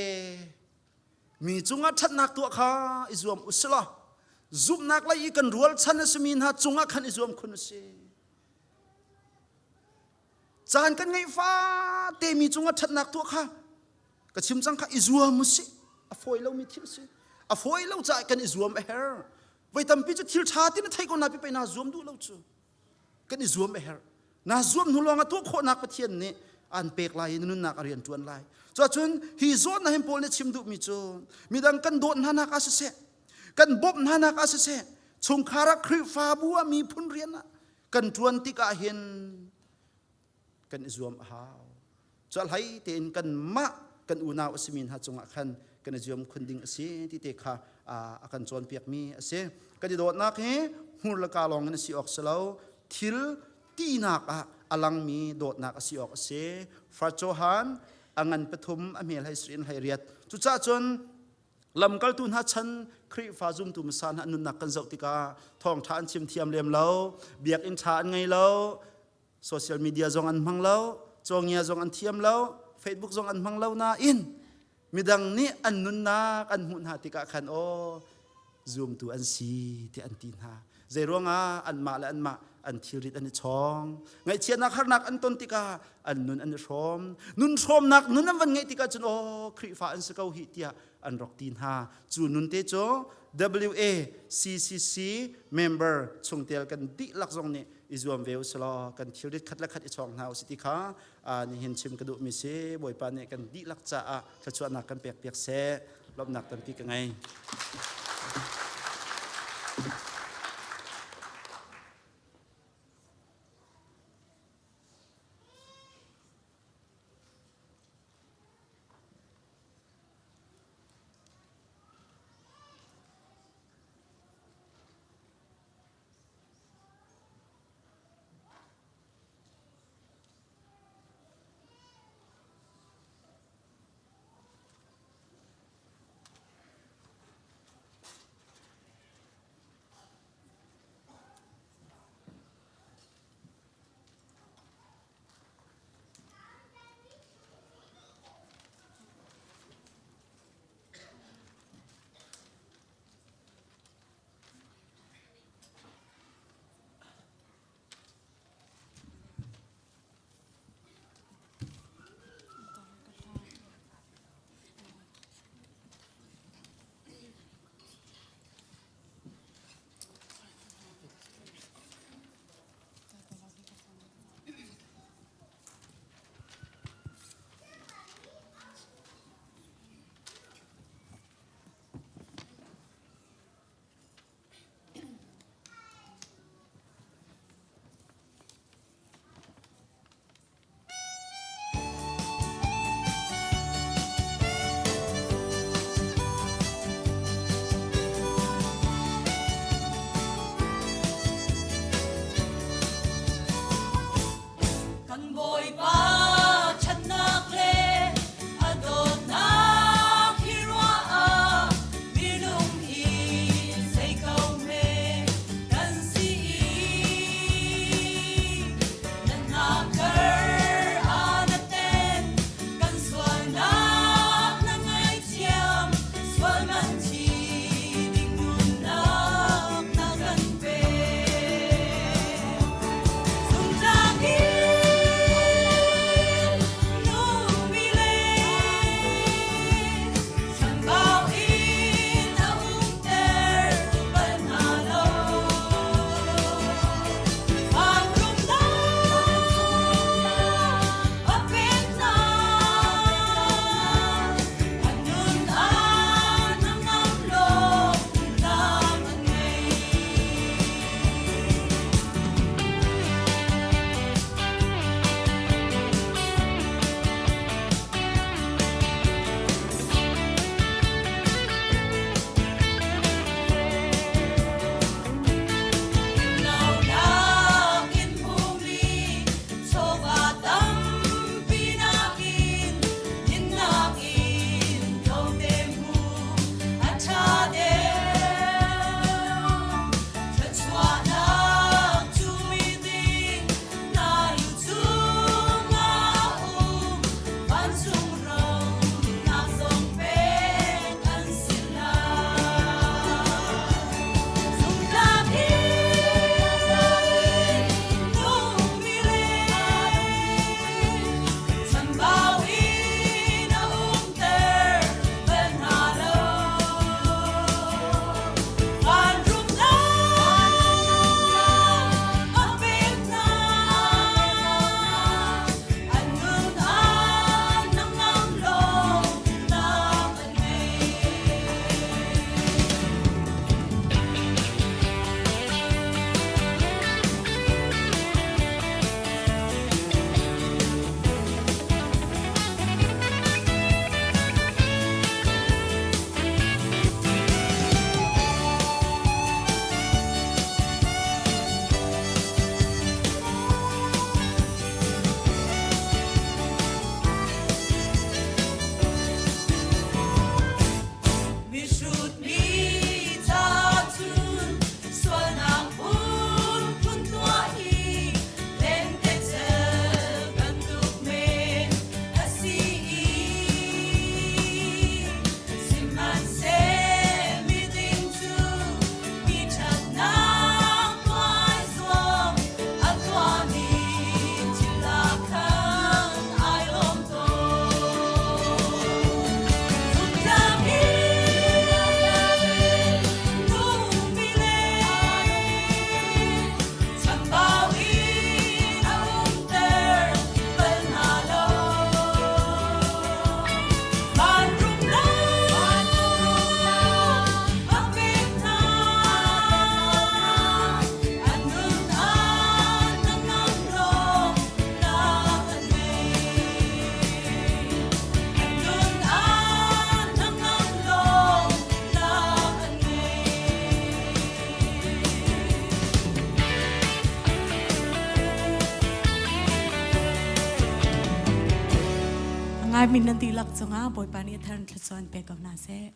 mi cungah ṭhatnak tuah kha i zuam usih law zumhnak lei i kan rualchan a simi hna cungah khan i zuam khun usih caan kan ngeih fate mi cungah ṭhatnak tuah kha ka chim cang kha i zuam usih a fawi lomi thil si a fawi lo caah kan i zuam a herh voi tampi cu thil ṭha ti na theih ko na pi pei naa zuam duh lo cu kan i zuam a herh naa zuam hnu lawng ah tuah khawhnak Pathian nih an pek lai i na nunnak a rian ṭuan lai cuahcun hi zawn hin Paul nih chim duhmi cu midang kan dawt hna nak ah siseh kan bawmh hna nak ah siseh chungkhar ah Khrihfabu ah miphun rian ah kan ṭuan tikah hin kan i zuam a hau. Cuahlei tein kanmah kan unau a simi hna cungah khan kan i zuam khun ding a si ti te kha a kan cawnpiakmi a si. Kan i dawtnak hi hmur le ka lawng in a si awk si lo. Thil tinak ah a langmi dawtnak a si awk a si. Far Johan a ngan pathum a hmel hei in hei riat. Cucaah cun lamkaltu hna chan Khrihfa zumtu hmasa hna nunnak kan zoh tikah thawngṭha an chim thiam lem lo, biakinn ṭha an ngei lo, social media zong an hmang lo cawngia zong an thiam lo facebook zong an hmang lo nain midang nih an nunnak an hmuh hna tikah khan aw zumtu an si ti an ti hna zei ruangah anmah le anmah an thilrit an i chawng ngaihchiatnak harnak an ton tikah an nun an i hrawm nun hrawmnak nun an van ngeih tikah cun aw Khrihfa an si ko hi tiah an rak ti hna cu nun te cu WACCC member chungtel kan dihlak zong nih i zuam ve usilaw kan thilrit khat le khat i chawng hna usih ti kha nihin chim ka duhmi si Bawipa nih kan dihlak caah thluachuahnak kan pek piak seh. Lawmhnak tampi ka ngei. Angai min nan dihlak cungah Bawipa nih a thar in thluachuah an pe ko hna seh.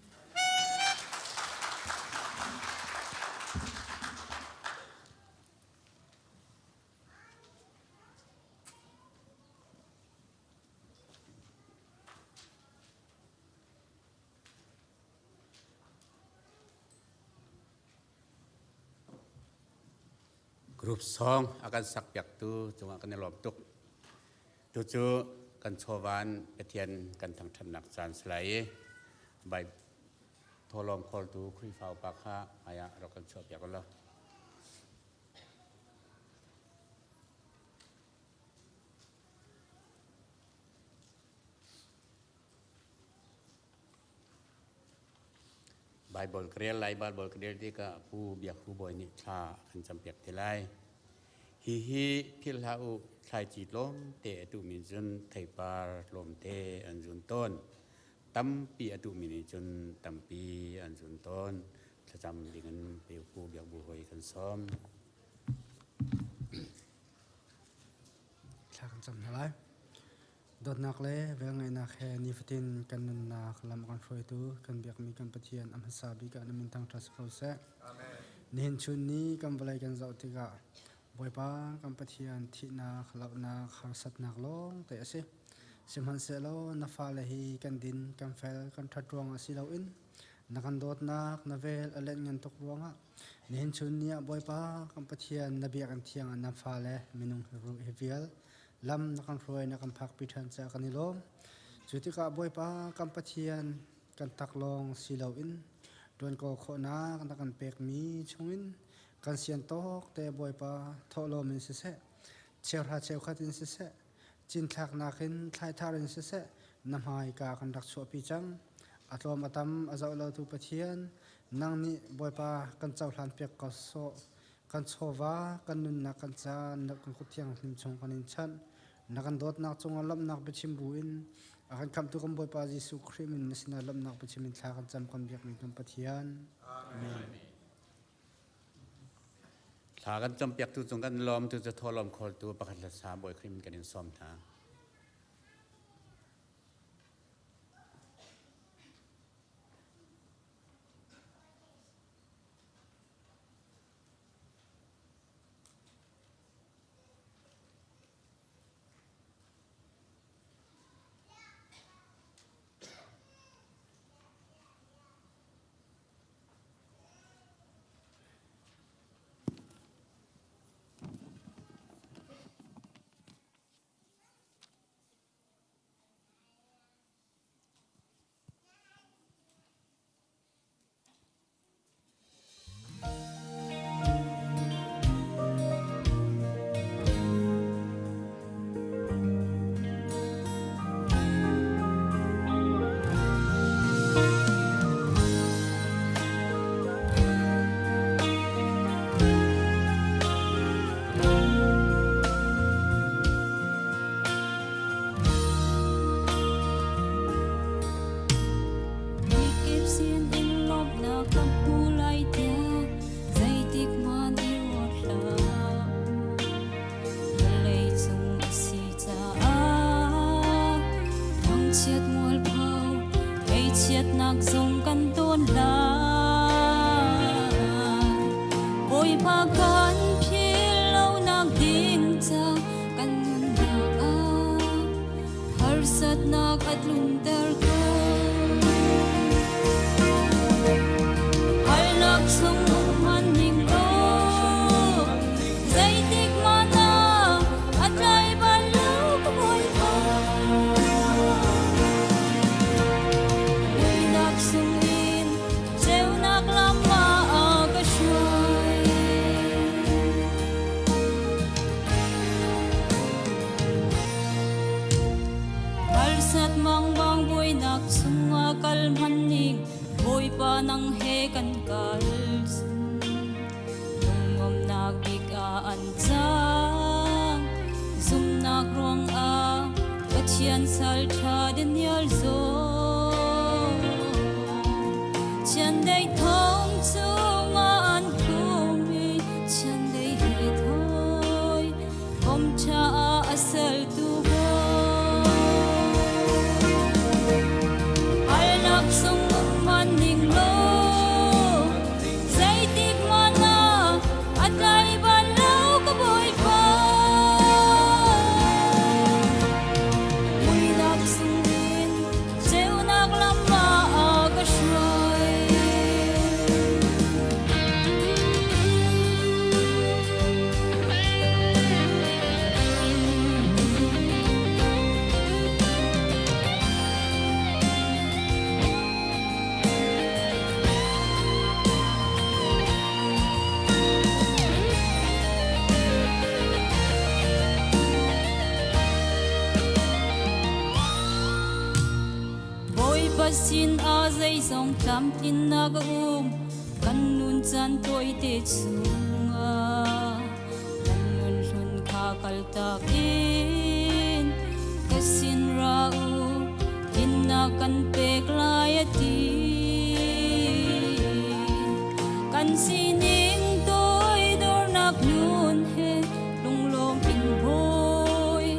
Group song a kan sak piaktu cungah kan i lawm tuk. Tucu kan chawvan Pathian kan thangṭhatnak caan si lai i Bai thawhlawm khawltu Khrihfa upa kha hmaiah rak kan chuahpiak u law. Baibal ka rel lai, Baibal ka rel tikah Pu Biak Hu Bawi nih thla a kan campiak te lai. Hihi philh hlah u, thlaici tlawmte a tuhmi cun theipar tlawmte an zun tawn. Tampi a tuhmi nih cun tampi an zun tawn. Thlacam dingin Pu Biak Bu Hoi kan sawm. Thla kan cam hna lai. Dawtnak le velngeihnak he nifatin kan nunnak lam a kan hruaitu kan biakmi kan Pathian a hmasa bik ah na min thangṭhat si ko seh. Nihin chun ni kan vawlei kan zoh tikah Bawipa kan Pathian thihnak, lohnak, harsatnak lawng te a si. Sihmanhsehlaw na fale hi kan din, kan fel, kan ṭhat ruangah si loin na kan dawtnak na vel a lenh ngan tuk ruangah nihin chun ni ah Bawipa kan Pathian na biakinn thiang ah na fale minung hi vial lam na kan hruai na kan phakpi ṭhan caah kan i lawm. Cu tikah Bawipa kan Pathian kan taklawng si loin ṭuan kawl khawhnak na kan pekmi chungin kan sian tawk te Bawipa thawhlawm in siseh, cheuhra cheukhat in siseh, cinthlaknak in thlaithar in siseh, na hmaika kan rak chuahpi cang. A tlawm a tam a zoh lotu Pathian, nang nih Bawipa kan cohlan piak ko sawh. Kan chawva, kan nunnak, kan caan, na kan kut thianghlim chung kan in chanh. Na kan dawtnak cungah lawmhnak biachim buin a kan khamhtu kan Bawipa Jesuh Khrih min na sinah lawmhnak biachim in thla kan cam kan biakmi kan Pathian. Amen. Thla kan campiaktu cung kan lawm tu cu thawhlawm khawltu pakhat le sa Bawi Khrih min kan in sawm hna. Mikip sin in lawmhnak kan hmu lai tiah zeitik hmanh i ruat hlah. Vawlei cung a si caah thangchiat mualpho eichiatnak zong kan tawn lai. Bawipa kan philh lonak ding ca kan nunnak ah Harsatnak a tlunter ko. Harnak chung um hmanning law, zeitik hmanh ah a tlai bal lo ka Bawipa. Muihnak chungin ceunak lam ah a ka hruai. Harsat mangbang buainak chungah kal hmanning Bawipa nang he kan kal cun. Lungomnak bik ah an cang. Zumnak ruangah Pathian sal ṭha Daniel zong. Chiandeih thong chungah an khum i chiandeih he thawi. Kom caah a sertu Bawi. Bawipa sin ah zeizong tlamtlinnak a um kan nun caan tawite chungah kan nun hlun kha kaltak in ka sin ra u tlinnak kan pek lai a ti kan sining toidornak nun he lunglawm in bawi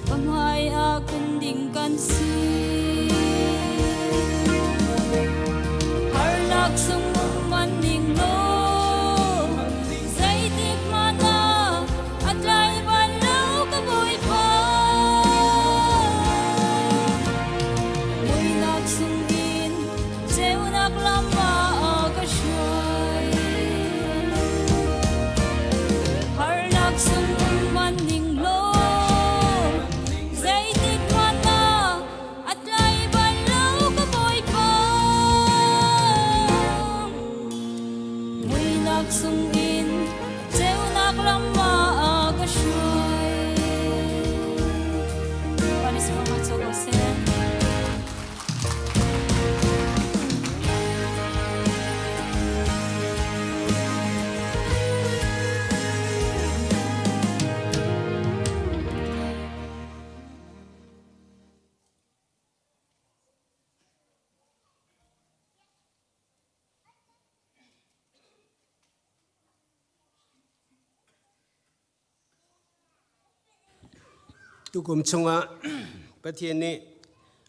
ka hmai ah kun ding kan si harnak sung um man ning law zeitik hmanh ah a tlai bal lo ka bawipa muihnak sungin ceunak lam ah ka hruai harnak sung um man ning law zeitik hmanh ah a tlai bal lo ka bawipa muihnak sungin ceunak lam ah ka hruai Panis mga seh. Tukum chungah Pathian nih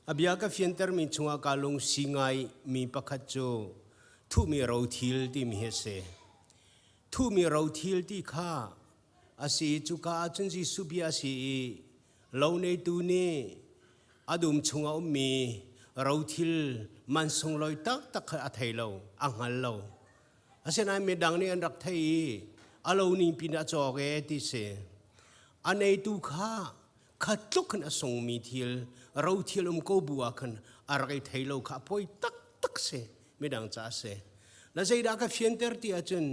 a bia ka fiantermi chungah kaa lungsi ngai mi pakhat cu thuhmi rothil timi hi a si. Thuhmi rothil ti kha a si cuka ahcun Jesuh bia a si i lo neitu nih a dum chungah ummi rothil man sunglawi taktak kha a thei lo, a hngal lo. Asinain midang nih an rak thei i a lo ning pin a cawk e ti si. A neitu kha kha tluk khan a sungmi thil rothil um ko bu ah khan a rak i thei lo kha a poi taktak si midang ca a si. Na zeidah ka fianter ti ahcun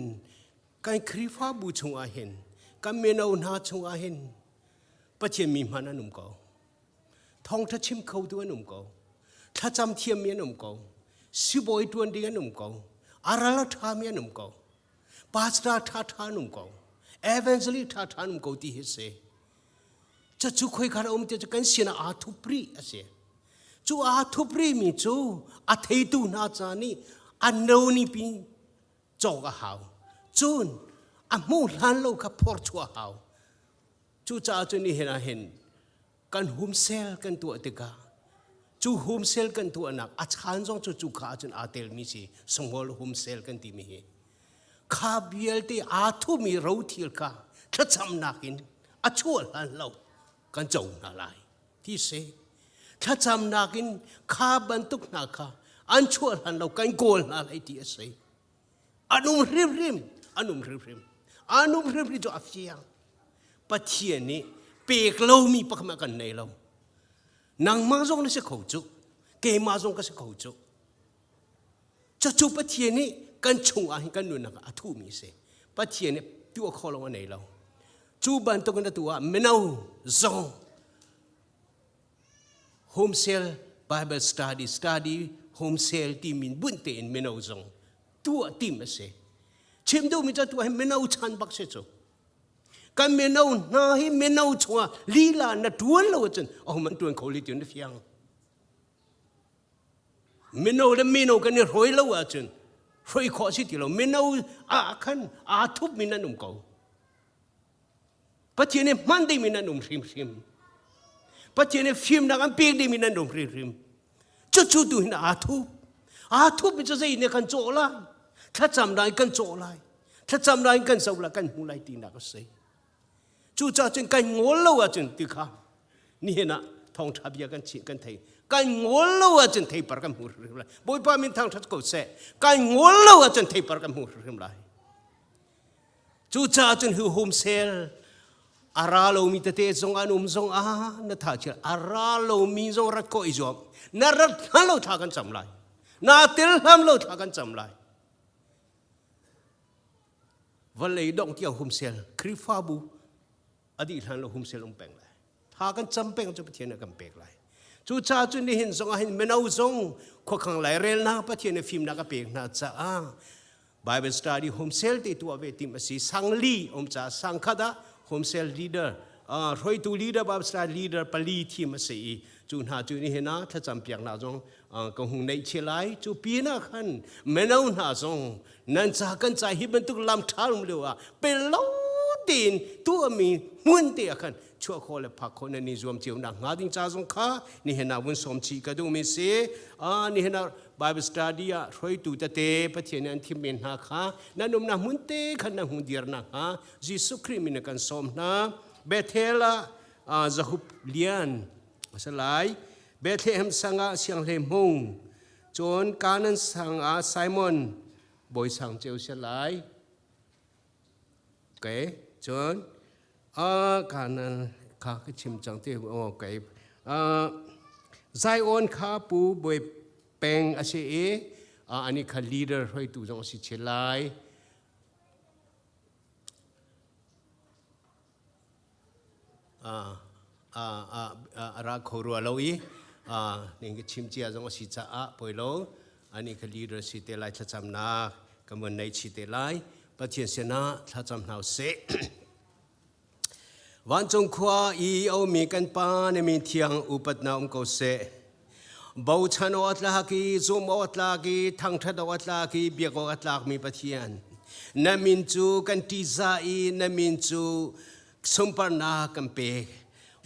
kan Khrihfabu chungah hin kan mino hna chungah hin Pathian mi hman an um ko. Thawngṭha chim khotu an um ko. Thlacam thiammi an um ko. Sibawi ṭuan ding an um ko. A ral a ṭhami an um ko. Pastor ṭhaṭha an um ko. Evangelist ṭhaṭha an um ko ti hi si. Cucu khoikha um ti cu kan sinah aa thup rih a si. Cu aa thup rihmi cu a theitu hna ca nih a no ni pi cawk a hau. Cun a hmuh hlan lo kha phor chuah a hau. Cucaah cun nihin ah hin kan humsel kan tuah tikah cu humsel kan tuahnak a chan zong cu cu kha ahcun aa telmi si small humsel kan timi hi kha vialte aa thumi rothil kha thlacamnak in a chuah hlan lo kan co hna lai ti si thlacamnak in kha bantuk hna kha an chuah hlan lo kan kawl hna lai ti a si An um hrimhrim, an um hrimhrim. An um hrimhrim cu a fiang. Pathian nih pek lomi pakhat kan nei lo. Nangmah zong na si kho cu. Keimah zong ka si kho cu. Cucu Pathian nih kan chungah hin kan nunnak ah a thuhmi a si. Pathian nih tuah kho lo a nei lo. Cu bantuk in atu ah mino zong home cell Bible study study home cell timi bunh tein mino zong tuah tim a si. Chim duhmi cu tuah hi mino chan bak si cu. Kan mino hna hi mino chungah lila na tuan lo ahcun ahohmanh tuan kho li ti na fiang. Mino le mino kan i hroi lo ahcun hroi khawh si ti lo. Mino ah khan aa thupmi nan um ko. Pathian nih hman dingmi nan um hrimhrim. Pathian nih fimnak an pek dingmi nan um hrimhrim. Cucu tu hin aa thup. Aa thup mi cu zei nih kan cawh lai? Thlacam lai kan cawh lai. Thlacam lai kan zoh lai kan hmu lai tinak a si. Cucaah cun kan ngol lo ahcun ti kha nihin ah thawngṭha bia kan chih kan thei. Kan ngol lo ahcun theipar kan hmu hrimhrim lai. Bawipa min thangṭhat ko seh. Kan ngol lo ahcun theipar kan hmu hrimhrim lai. Cucaah cun hi home sale a ra lomi tete zong an um zong ah na tha chia a ra lomi zong rat khawh i zuam na rat hlan lo thla kan cam lai na tel hlam lo thla kan cam lai vawlei dongh tiang home sale Khrihfabu a dih hlan lo home sale um peng lai tha kan cam peng cu Pathian nih kan pek lai. Cucaah cun nihin zong ah hin mino zong khuakhang lairelnak Pathian nih fimnak a pek hna caah Bible study home cell te tuah ve tim a si. Sangli um caah sangkhat ah home cell leader hruaitu leader Bible study leader pali thim a si i cu hna cu nihin ah thlacam piaknak zong ka hung neih chih lai. Cu pinah khan mino hna zong nan ca kan ca hi bantuk lam ṭha um lio ah pel lo tein tuahmi hmun te ah khan chuah khawh le phak khawh nan i zuam cio nak hnga ding ca zong kha nihin ah vun sawm chih ka duhmi si. Nihin ah Bible study ah hruaitu tete Pathian nih an thimmi hna kha nan umnak hmun te khan nan hung dir nak hnga Jesuh Khrih min in kan sawm hna. Bethel ah Zahup Lian a si lai. Bethlehem sang ah Sianghlei Hmung, cun Kanan sang ah Simon Bawi Sang Ceu si lai. Okay, cun kanan kha ka chim cang ti okay. Zion kha pu Bawi Peng a si i ani kha leader hruaitu zong a si chin lai. A ra kho rua lo i ning ka chim cia zong a si caah poi lo. Ani kha leader si te lai, thlacamnak kan von nei chi te lai. Pathian sinah thlacam hna usih. Vancung khua i omi kan Pa, na min thiang upatnak um ko seh. Bochan awk a tlak i zum awk a tlak i thangṭhat awk a tlak i biak awk a tlakmi Pathian, na min cu kan ṭihzah i na min cu sunparnak kan pek.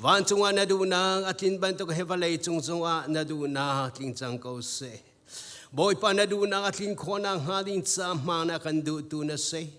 Vancung ah na duhnak a tlin bantuk he vawlei cung zongah na duhnak tling cang ko seh. Bawipa, na duhnak a tlin khawh nakhnga ding ca hma na kan duhtu na si.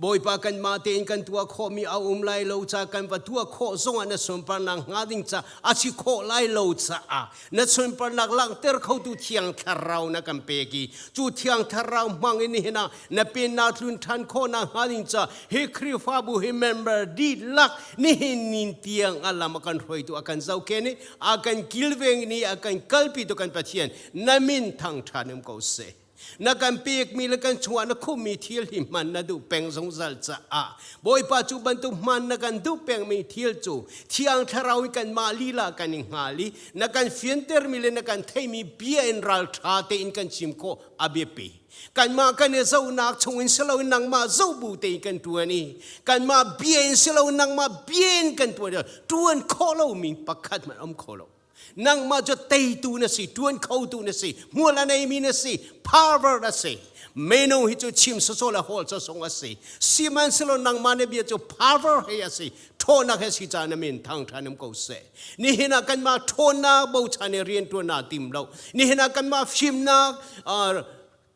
Bawipa, kanmah tein kan tuah khawhmi a um lai lo ca, kan va tuah khawh zongah na sunparnak hnga ding ca a si khawh lai lo caah na sunparnak langhter khotu Thiang Thlarau na kan pek i cu Thiang Thlarau hmang in nihin ah na pennak tlun ṭhan khawh nakhnga ding ca hi Khrihfabu hi member dihlak nihin nin tiang a lam a kan hruaitu, a kan zohkhenh i a kan kilveng i a kan kalpitu kan Pathian, na min thangṭhan um ko seh. Na kan pekmi le kan chungah na khummi thil hi hman na duh peng zungzal caah Bawipa, cu bantuk hman na kan duh pengmi thil cu Thiang Thlarau in kanmah lila kan i hngal i na kan fiantermi le na kan theimi bia in ralṭha tein kan chim khawh a biapi. Kanmah kan i zohnak chungin si loin nangmah zoh bu tein kan ṭuan i kanmah bia in si loin nangmah bia in kan ṭuan, ṭuan khawh lomi pakhat hmanh um kho lo. Nangmah cu teitu na si, ṭuan khotu na si, hmual a neimi na si, power na si. Meno hi cu chim sawsawh le hawl sawsawng a si. Sihmanhsehlaw nangmah na bia cu power he a si, ṭhawnnak he si caah na min thangṭhan um ko seh. Nihin ah kanmah ṭhawnnak bochan i rianṭuan naa tim lo. Nihin ah kanmah fimnak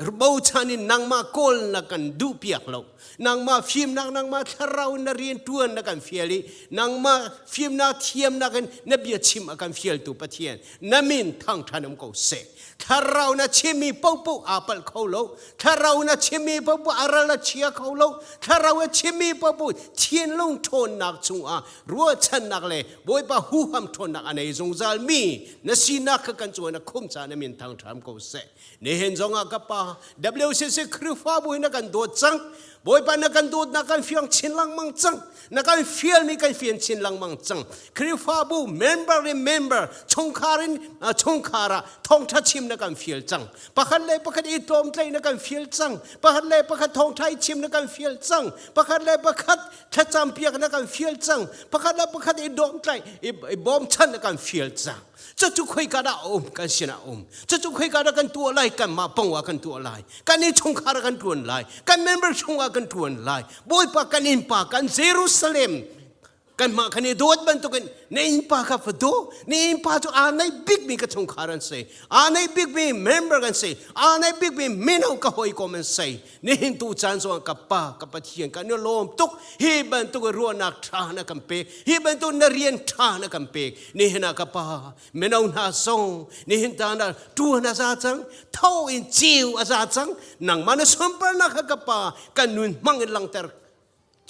bochan in nangmah kawl na kan duhpiak lo. Nangmah fimnak, nangmah thlarau in na rianṭuan na kan fial i nangmah fimnak thiamnak in na bia chim a kan fialtu Pathian, na min thangṭhan um ko seh. Thlarau na chimmi paohpaoh aa palh kho lo. Thlarau na chimmi paohpaoh a ral a chia kho lo. Thlarau a chimmi paohpaoh thinlung ṭhawnnak chungah ruahchannak le Bawipa huham ṭhawnnak a nei zungzal mi na sinak kha kan cung na khum caah na min thangṭhan ko seh. Nihin zongah ka Pa, WCC Khrihfabu hi na kan dawt cang. Bawipa, na kan dawtnak kan fiang chin lengmang cang. Na kan fialmi kan fian chin lengmang cang. Khrihfabu member in member, chungkhar in chungkhar ah thawngṭha chim na kan fial cang. Pakhat le pakhat i tlawmtlaih na kan fial cang. Pakhat le pakhat thawngṭha i chim na kan fial cang. Pakhat le pakhat thlacam piak na kan fial cang. Pakhat le pakhat i dawmtlaih, i bawmchan na kan fial cang. Cucu khoika dah a um? Kan sinah a um. Cucu khoika dah kan tuah lai? Kanmah pong ah kan tuah lai. Kan innchungkhar ah kan ṭuan lai. Kan member chungah kan ṭuan lai. Bawipa, kan innpa, kan Jerusalem, kanmah kan i dawt bantukin na innpa kha va daw. Na innpa cu aa naih bikmi ka chungkhar an si, aa naih bikmi member kan si, aa naih bikmi mino ka hawikom an si. Nihin tu caan zongah ka Pa, ka Pathian, kan i lawm tuk. Hi bantuk ruahnak ṭha na kan pek. Hi bantuk na rian ṭha na kan pek. Nihin ah ka Pa, mino hna zong nihin tan ah ṭuan a za cang, tho in ciu a za cang. Nangmah na sunparnak kha ka Pa, kan nun hmang in langter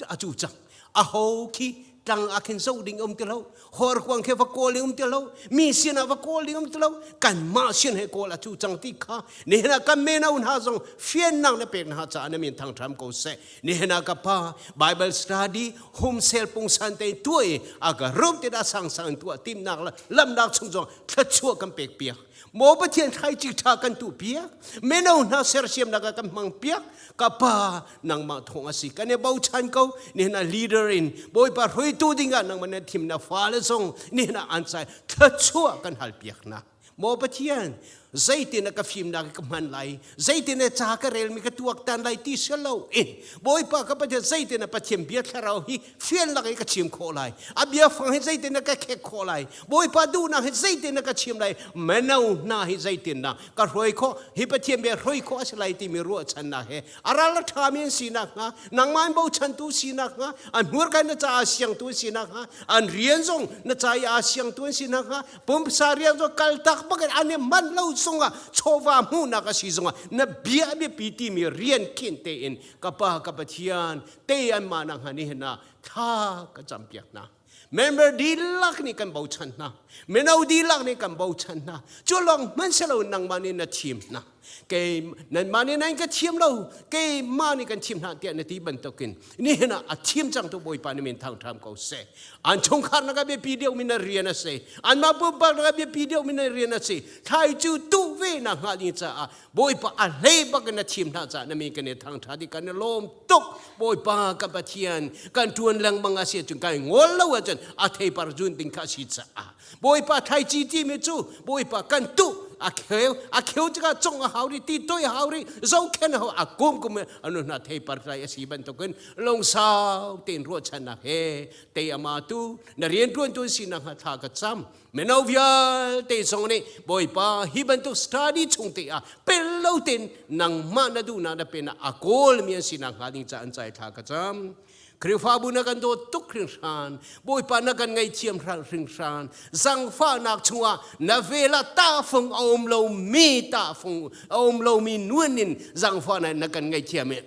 a cu cang. Aho khi Tlang ah khin zoh ding um ti lo. Horkuang khi va kawl ding um ti lo. Mi sin ah va kawl ding um ti lo. Kanmah sin he kawl a cu cang ti kha nihin ah kan meno hna zong fiannak na pek hna caah na min thangṭham ko seh. Nihin ah ka pa Bible study home cell pungsan te tuah i a ka rum te dah sangsang in tuah timnak le lamnak chung zong thluachuah kan pek piak. Maw Pathian thlaici ṭha kan tuh piak. Meno hna sersiamnak ah kan hmang piak. Ka pa nangmah thawng a si. Kan i bochan ko. Nihin ah leader in Bawipa hruaitu dingah nangmah na thim na fale zong nihin ah an cai thluachuah kan hal piak na. Maw Pathian, zeitin na ka fimnak ka hman lai, zeitin na ca ka relmi ka tuaktan lai ti si lo in Bawipa ka Pathian zeitin na Pathian bia thlarau hi fian lak i ka chim khawh lai. A bia fang hi zeitin na ka khek khawh lai. Bawipa duhnak hi zeitin na ka chim lai. Meno hna hi zeitin na ka hruai khawh hi Pathian bia hruai khawh a si lai timi ruahchannak he a ral a ṭhami an si nakhnga nangmah in bochantu si nakhnga an hmurka na caah siangtu an si nakhnga an rian zong na ca i aa siangtu an si nakhnga pumsa rian zong kaltak bakin an i manh lo zongah chawva hmuhnak a si zongah na bia a biapi timi rian khin tein ka pa ka Pathian te an mah nakhnga nihin ah thla ka campiak hna. Member dihlak nih kan bochan hna. Mino dihlak nih kan bochan hna. Cu lawng hmanh si lo nangmah nih na thim hna. Kei nanmah nih nan ka thiam lo, keimah nih kan thim hna tiah na ti bantukin nihin ah a thim cangtu Bawipa nih min thangṭham ko seh. An chungkhar na ka biapi deuhmi na rian a si. Anmah pumpak na ka biapi deuhmi na rian a si. Thlai cu tuh ve na hngalh ding caah Bawipa a hlei bak in na thim hna caah na min kan i thangṭhat i kan i lawm tuk. Bawipa kan Pathian kan ṭuan lengmang a si ahcun kan i ngol lo ahcun a theipar zun ding kha a si caah Bawipa thlaici timi cu Bawipa kan tuh a kheu a kheu tikah cong a hau rih ti toi a hau rih zohkhen a hau a kum kum in anu hna theipar tlai a si bantukin lungsau tein ruahchannak he tei ama tu na rianṭuantu sinak hnga thla ka cam Mino vialte zong nih Bawipa hi bantuk study chung te ah pel lo tein nangmah na duhnak na pen ah a kawlmi an sinak hnga ding ca an cai thla ka cam. Khrihfabu na kan dawt tuk hringhran. Bawipa na kan ngaihthiam hringhran. Zangfahnak chungah na vel ah tahfung a um lomi tahfung a um lomi nuan in zangfahnak na kan ngaihthiam i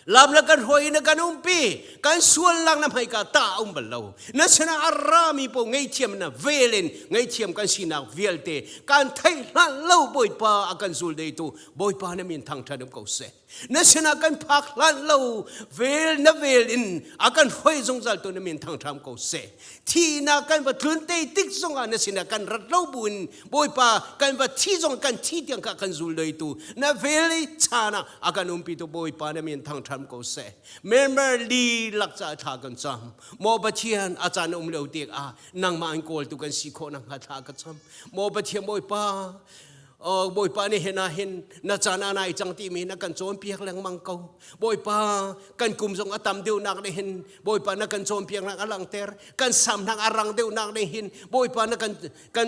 Lam le kan hruai na kan umpi kan sual lang na hmaika ta um bal lo na sinah a rami po ngeihthiam na velin ngeihthiam kan sinak vialte kan theih hlan lo Bawipa a kan zul deitu Bawipa na min thangṭhat um ko seh na sinah kan phak hlan lo vel na vel in a kan hruai zungzal tu na min thangṭham ko seh thihnak kan va tlun te tik zongah na sinah kan rat lo buin Bawipa kan va thi zong kan thi tiang kha kan zul deitu na vel i chan ah a kan umpi tu Bawipa na min thangṭhat ko seh. Member li lak ca thla kan cam. Maw Pathian a caan um lio tik ah nangmah an kawl tu kan si khawh nakhnga thla ka cam. Maw Pathian Bawipa Oh, Bawipa nih hin ah hin na caan a nai cang timi na kan cawnpiak lengmang ko. Bawipa kan kum zong a tam deuhnak nih hin Bawipa na kan cawnpiaknak a langhter. Kan samnak a rang deuhnak nih hin Bawipa na kan kan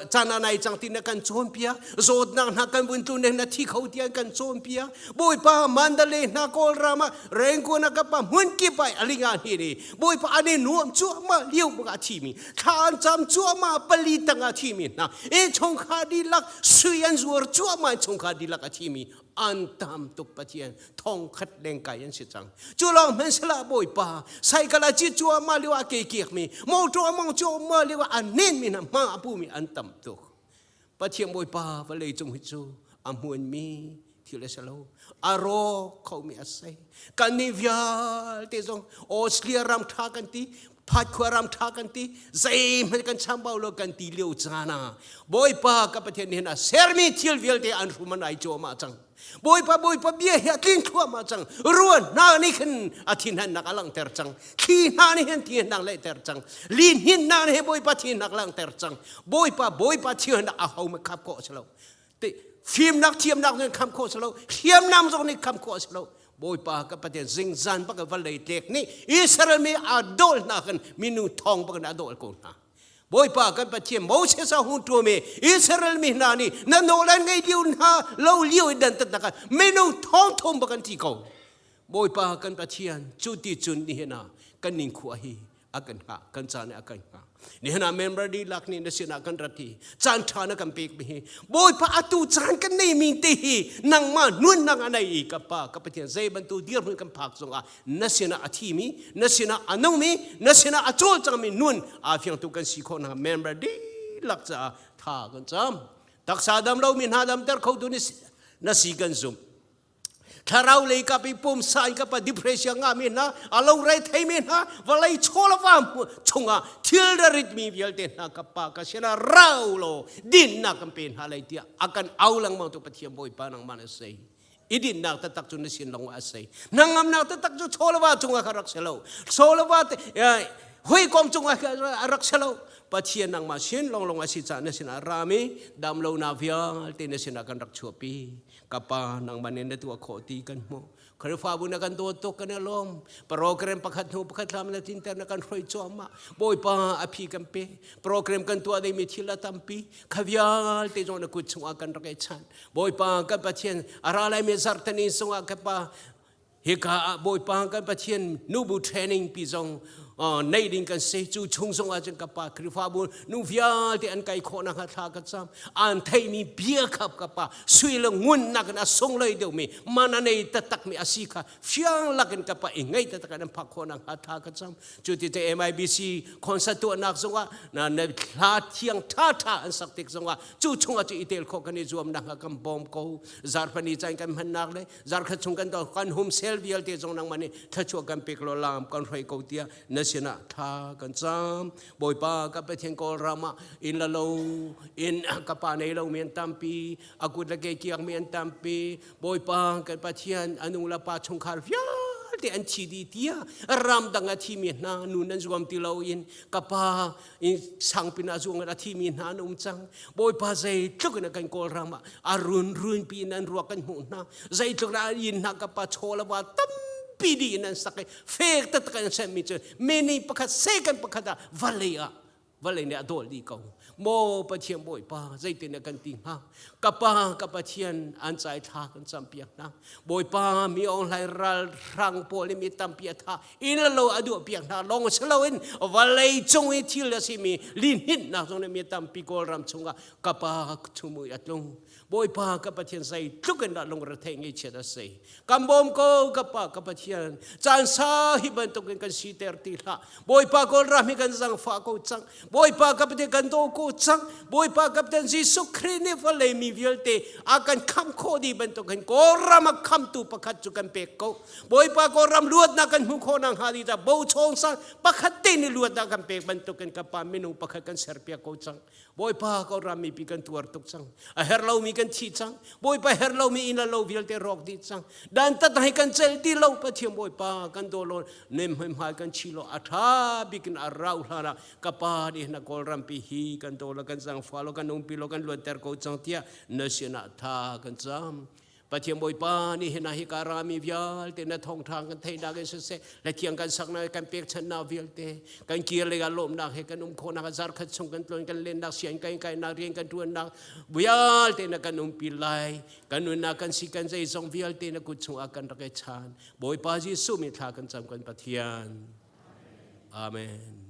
caan a nai cang ti na kan cawnpiak zawtnak hna kan vun tlun na thi kho tiang kan cawnpiak Bawipa Mandalay hna Kawlram ah Rangoon ah ka pa hmun kip ah alinga hni ni Bawipa an i nuam cuahmah lio bak a thi mi thla an cam cuahmah pali tang a thi mi hna in chungkhar dihlak sui an zuar cuahmah in chungkhar dihlak a thi mi an tam tuk Pathian thong khat lengkai an si cang cu lawng hmanhsehla Bawipa cycle a ci cuahmah lio ah ke kiak mi motor a mong cuahmah lio ah a nen mi hna hma a pu mi an tam tuk Pathian Bawipa vawlei cung hi cu a hmuan mi thil a si lo a rawk kho mi a si kan nih vialte zong Australia ram tha kan ti Phatkhua ram ṭha kan ti zeihmanh kan chambau lo kan ti lio caan ah Bawipa ka Pathian nih hin a sermi thil vialte an hrum an ai cuahmah cang. Bawipa Bawipa bia hi a tling thluahmah cang. Ruan hna nih khin a thinhannak a langhter cang. Thli hna nih hin thinhannak lehter cang. Lihnin hna nih hin Bawipa thinhannak langhter cang. Bawipa Bawipa thinhannak a ho khap khawh a si lo. Fimnak thiamnak nih kham khawh a si lo. Hriamnam zong nih kham khawh a si lo. Bawipa ka Pathian zingzan bak vawlei tlek nih Israel mi a dawl hna khan minu thong bak in a dawl ko hna. Bawipa kan Pathian Moses a hun ṭuam i Israel mi hna nih na nawl an ngei lio hna lo lio i dan tatnak ah minung thong thong bak an thi ko. Bawipa kan Pathian cu ti cun nihin ah kan ning khua hi A kan hngah, kan caan a kan hngah. Nihin ah member dihlak nih na sinah kan rat hi caan ṭha na kan pek mi hi Bawipa atu caan kan nei mi te hi nangmah nunnak a nei i ka pa ka Pathian zei bantuk dirhmun kan phak zongah na sinah a thi mi na sinah a nung mi na sinah a cawlcang mi nun aa fiangtu kan si khawh nakhnga member dihlak caah tha kan cam taksa dam lo mi hna damter khotu na si kan zumh thlarau lei kap i pumsa in kapa depression nga mi hna alo re thei mi hna vawlei chawlava chungah thil rit mi vialte hna kapa ka sina rau lo din na kan pe hna lai tiah akan au lengmang tu pathian bawipa nangmah na sei idin nak taktak cu na sin long a sei nangam nak taktak cu chawlava chungah kha rak selo chawlava te hoi kom chungah kha rak selo pathian nangmah sin long long a si ca na sin a rami dam lo na vialte na sin ah kan rak chuapi Ka pa nangmah nih na tuah khawh ti kan hmuh. Khrihfabu na kan dawt tuk kan i lawm. Program pakhat hnu pakhat hlam na tinter na kan hruai cuahmah. Bawipa a phi kan pe. Program kan tuah dingmi thil a tampi. Kha vialte zong na kut chungah kan rak i chanh. Bawipa kan Pathian a ra laimi zarhteni zongah ka pa hika ah Bawipa kan Pathian nubu training pi zong nei ding kan si cu chung zong ah cun ka pa Khrihfabu nu vialte an kai khawh nakhnga thla ka cam an theimi bia khap ka pa sui le ngun nakin a sungloi deuhmi man a nei taktakmi a si kha fiang lakin ka pa i ngei taktak an phak khawh nakhnga thla ka cam cu ti te MIBC concert tuahnak zongah na na hla thiang tha tha an sak tik zongah cu chungah cu i tel khawh kan i zuam nakhnga kan bawm ko zarhpani caan kan hmannak le zarkhat chung kan kan hum sel vialte zong nangmah nih thluachuah kan pek lo lam kan hroi ko tiah na sinah thla kan cam bawipa ka pathian kawl ram ah in la lo in ka pa nei lo mi an tampi a kut le ke kiak mi an tampi bawipa kan pathian anu la pa chungkhar vialte an thi di tia ram dang a thi mi hna nu nan zuam ti lo in ka pa in sangpin ah zuang a thimi hna an um cang bawipa zeitluk in kan kawl ram ah a run run pi in an ruak kan hmuh hna zeitluk in an inn hna ka pa chawlawa tampi di in an sak i fek taktak an semmi cu mini pakhat second pakhat ah vawlei ah vawlei nih a dawl dih ko maw pathian bawipa zeitin kan ti hnga ka pa ka pathian an cai thla kan campiak hna bawipa mi ong hlai ral hrang pawl i mi tampi a tha inn le lo a duah piak hna lawng si loin vawlei cung i thil a simi lihninh-nak zong nih mi tampi Kawlram chungah ka pa chumui a tlung Bawipa ka Pathian zei tluk in dah lungretheih ngaihchiat a si kan bawm ko ka pa ka Pathian caan sa hi bantukin kan siter ti hlah Bawipa Kawlram hi kan zangfah ko cang Bawipa ka Pathian kan daw ko cang Bawipa ka Pathian Jesuh Khrih nih vawlei mi vialte a kan khamh khawh dih bantukin Kawlram a khamtu pakhat cu kan pek ko Bawipa Kawlram luatnak kan hmuh khawh nakhnga ding caah bochawng sang pakhat te nih luatnak kan pek bantukin ka pa minung pakhat kan serpiak ko cang. Bawipa Kawlram mipi kan tuar tuk cang. A herh lomi kan thi cang. Bawipa herh lomi inn le lo vialte rawk dih cang. Dantat hai kan cel ti lo Pathian Bawipa kan daw lo nem hmai hmai kan chi lo a tha bikin a rau hlan ah ka pa nih na Kawlram pi hi kan daw lo kan zangfa lo kan umpi lo kan luanter ko cang tiah na sinah tha kan cam. Pathian Bawipa nih hin hi ka rami vialte na thawngṭha kan theihnak in siseh le thiang kan saknak kan pekchanhnak vialte kan kir le kan lawmnak he kan um khawhnak zarkhat chung kan tlawn kan lennak sian kan kainak rian kan ṭuannak vialte na kan umpi lai kan nunnak kan si kan zeizong vialte na kut chungah kan rak i chan Bawipa Jesuh mi thla kan cam kan Pathian Amen.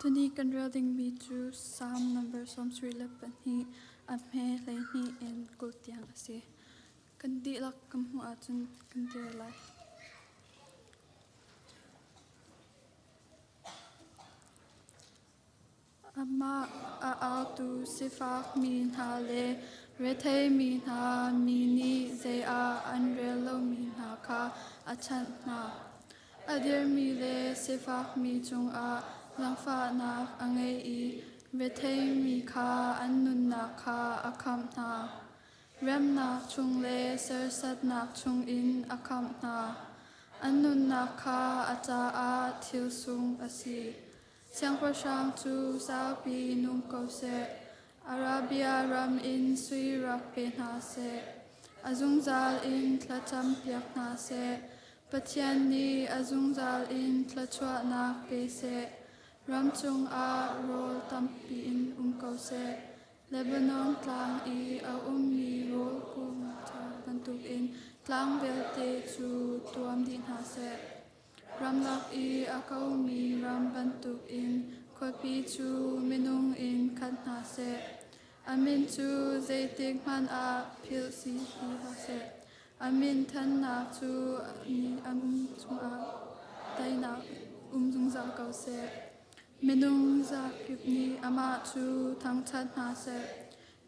Tuni kan rel dingmi cu Psalm number 72 a hme 12 in 20 tiang a si. Kan dihlak kan hmuh ahcun kan dir lai. Amah a autu sifak mi hna le retheimi hna mi nih zei ah an rel lomi hna kha a chanh hna. A dirmi le sifak mi cungah zaangfahnak a ngei i retheimi kha an nunnak kha a khamh hna. Remnak chung le sersatnak chungin a khamh hna. An nunnak kha a caah thil sung a si. Siangpahrang cu saupi nung ko seh. Arabia ram in sui rak pe hna seh. A zungzal in thlacam piak hna seh. Pathian nih a zungzal in thluachuahnak pe seh. Ram cungah rawl tampi in um ko seh. Lebanon tlang i a ummi rawl kung ṭha bantukin tlang vialte cu tuam dih hna seh. Ramlak i a komi ram bantukin khuapi cu minung in khat hna seh. A min cu zeitik hmanh ah philh si ti hlah seh. A min thannak cu ni an um chungah teinak um zungzal ko seh. Minung zakip nih amah cu thangṭhat hna seh.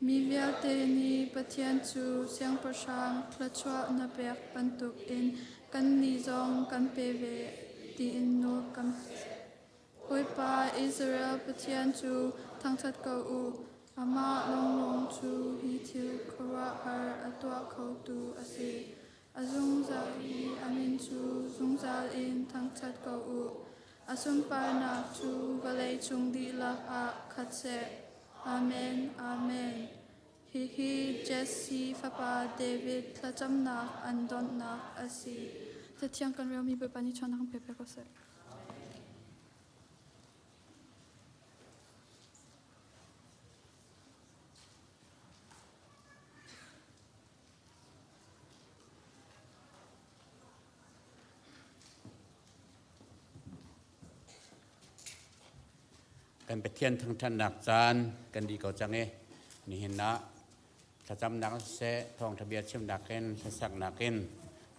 Mi vialte nih Pathian cu siangpahrang thluachuah na pek bantukin kannih zong kan pe ve tiin nawl kan Bawipa Israel Pathian cu thangṭhat ko u. Amah lawnglawng cu hi thil khuaruahhar a tuah khotu a si. A zungzal i a min cu zungzal in thangṭhat ko u. A sunparnak cu vawleicung dihlak ah khat seh. Amen, Amen. Hihi Jesse fapa David thlacamnak an donghnak a si. Cathiang kan relmi Bawipa nih ṭhawnnak kan pe piak ko seh. Kan Pathian thangṭhatnak caan kan dih ko cang i nihin ah thlacamnak siseh, thawngṭha bia chimnak in, hlasaknak in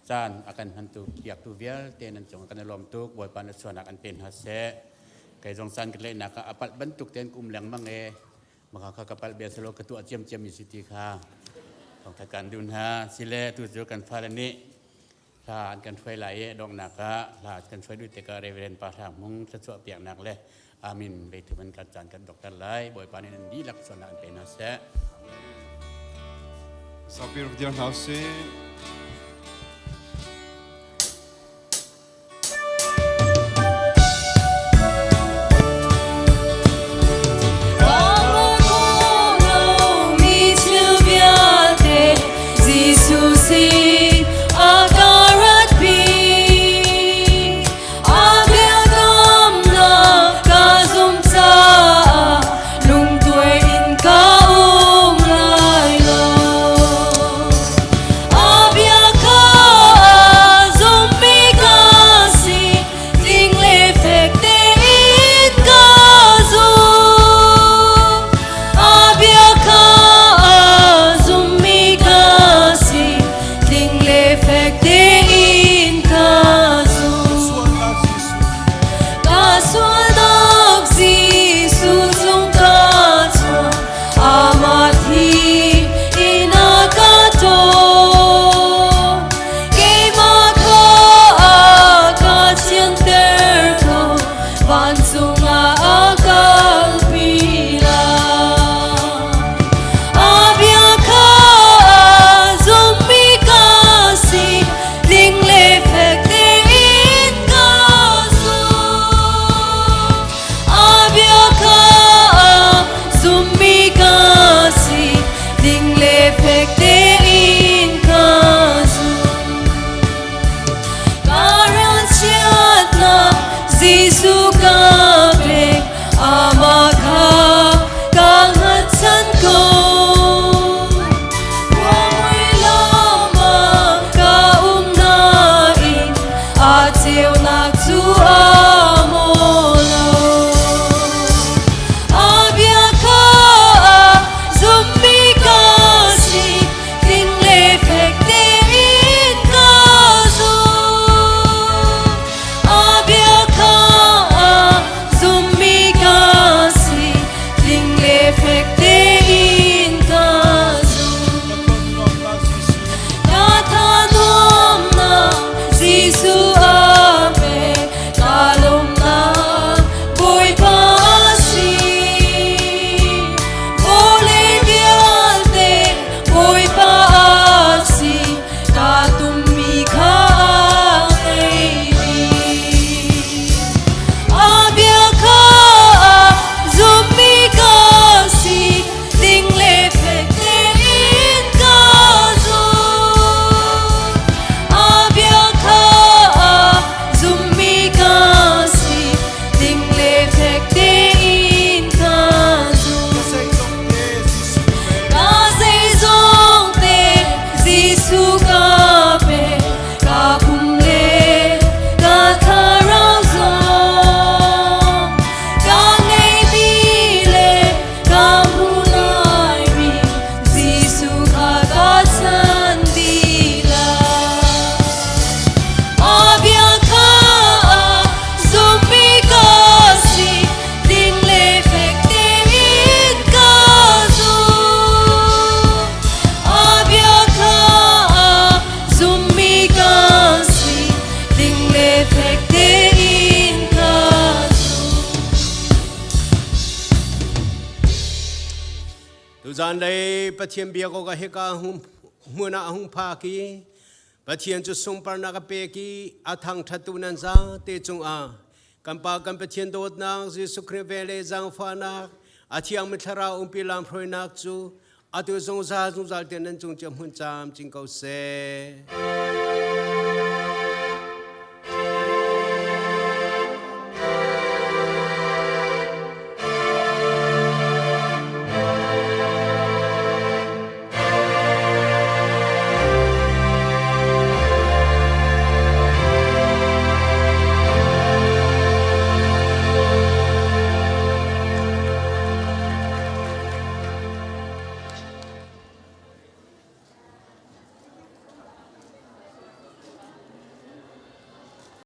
caan a kan hmantu piaktu vialte nan cung kan i lawm tuk. Bawipa na chuahnak an pe hna seh. Kei zong caan ka tlaihnak ah a palh bantuk tein ka um lengmang i maka kha ka palh bia selaw ka tuah ciamciam mi si ti kha thawngṭhat kan duh hna. Sile tu cu kan fale nih hla an kan hruai lai i donghnak ah hla an kan hruai duh tikah Reverend Pa Hrang Hmung thluachuah piaknak le amin veitu man kan caan kan dokter lai. Bawipa nih nan dihlak sualnak an pe hna seh. Sapir dir hna usih. Tuzan lei Pathian biak awk ah hika hmun ah a hung phak i Pathian cu sunparnak a pek i a thangṭhattu nan zate cungah kan Pa kan Pathian dawtnak Jesuh Khrih vel le zaangfahnak a thiangmi thlarau umpi lamhruainak cu atu zungzal zungzal tiang nan cung cio hmun camcin ko seh.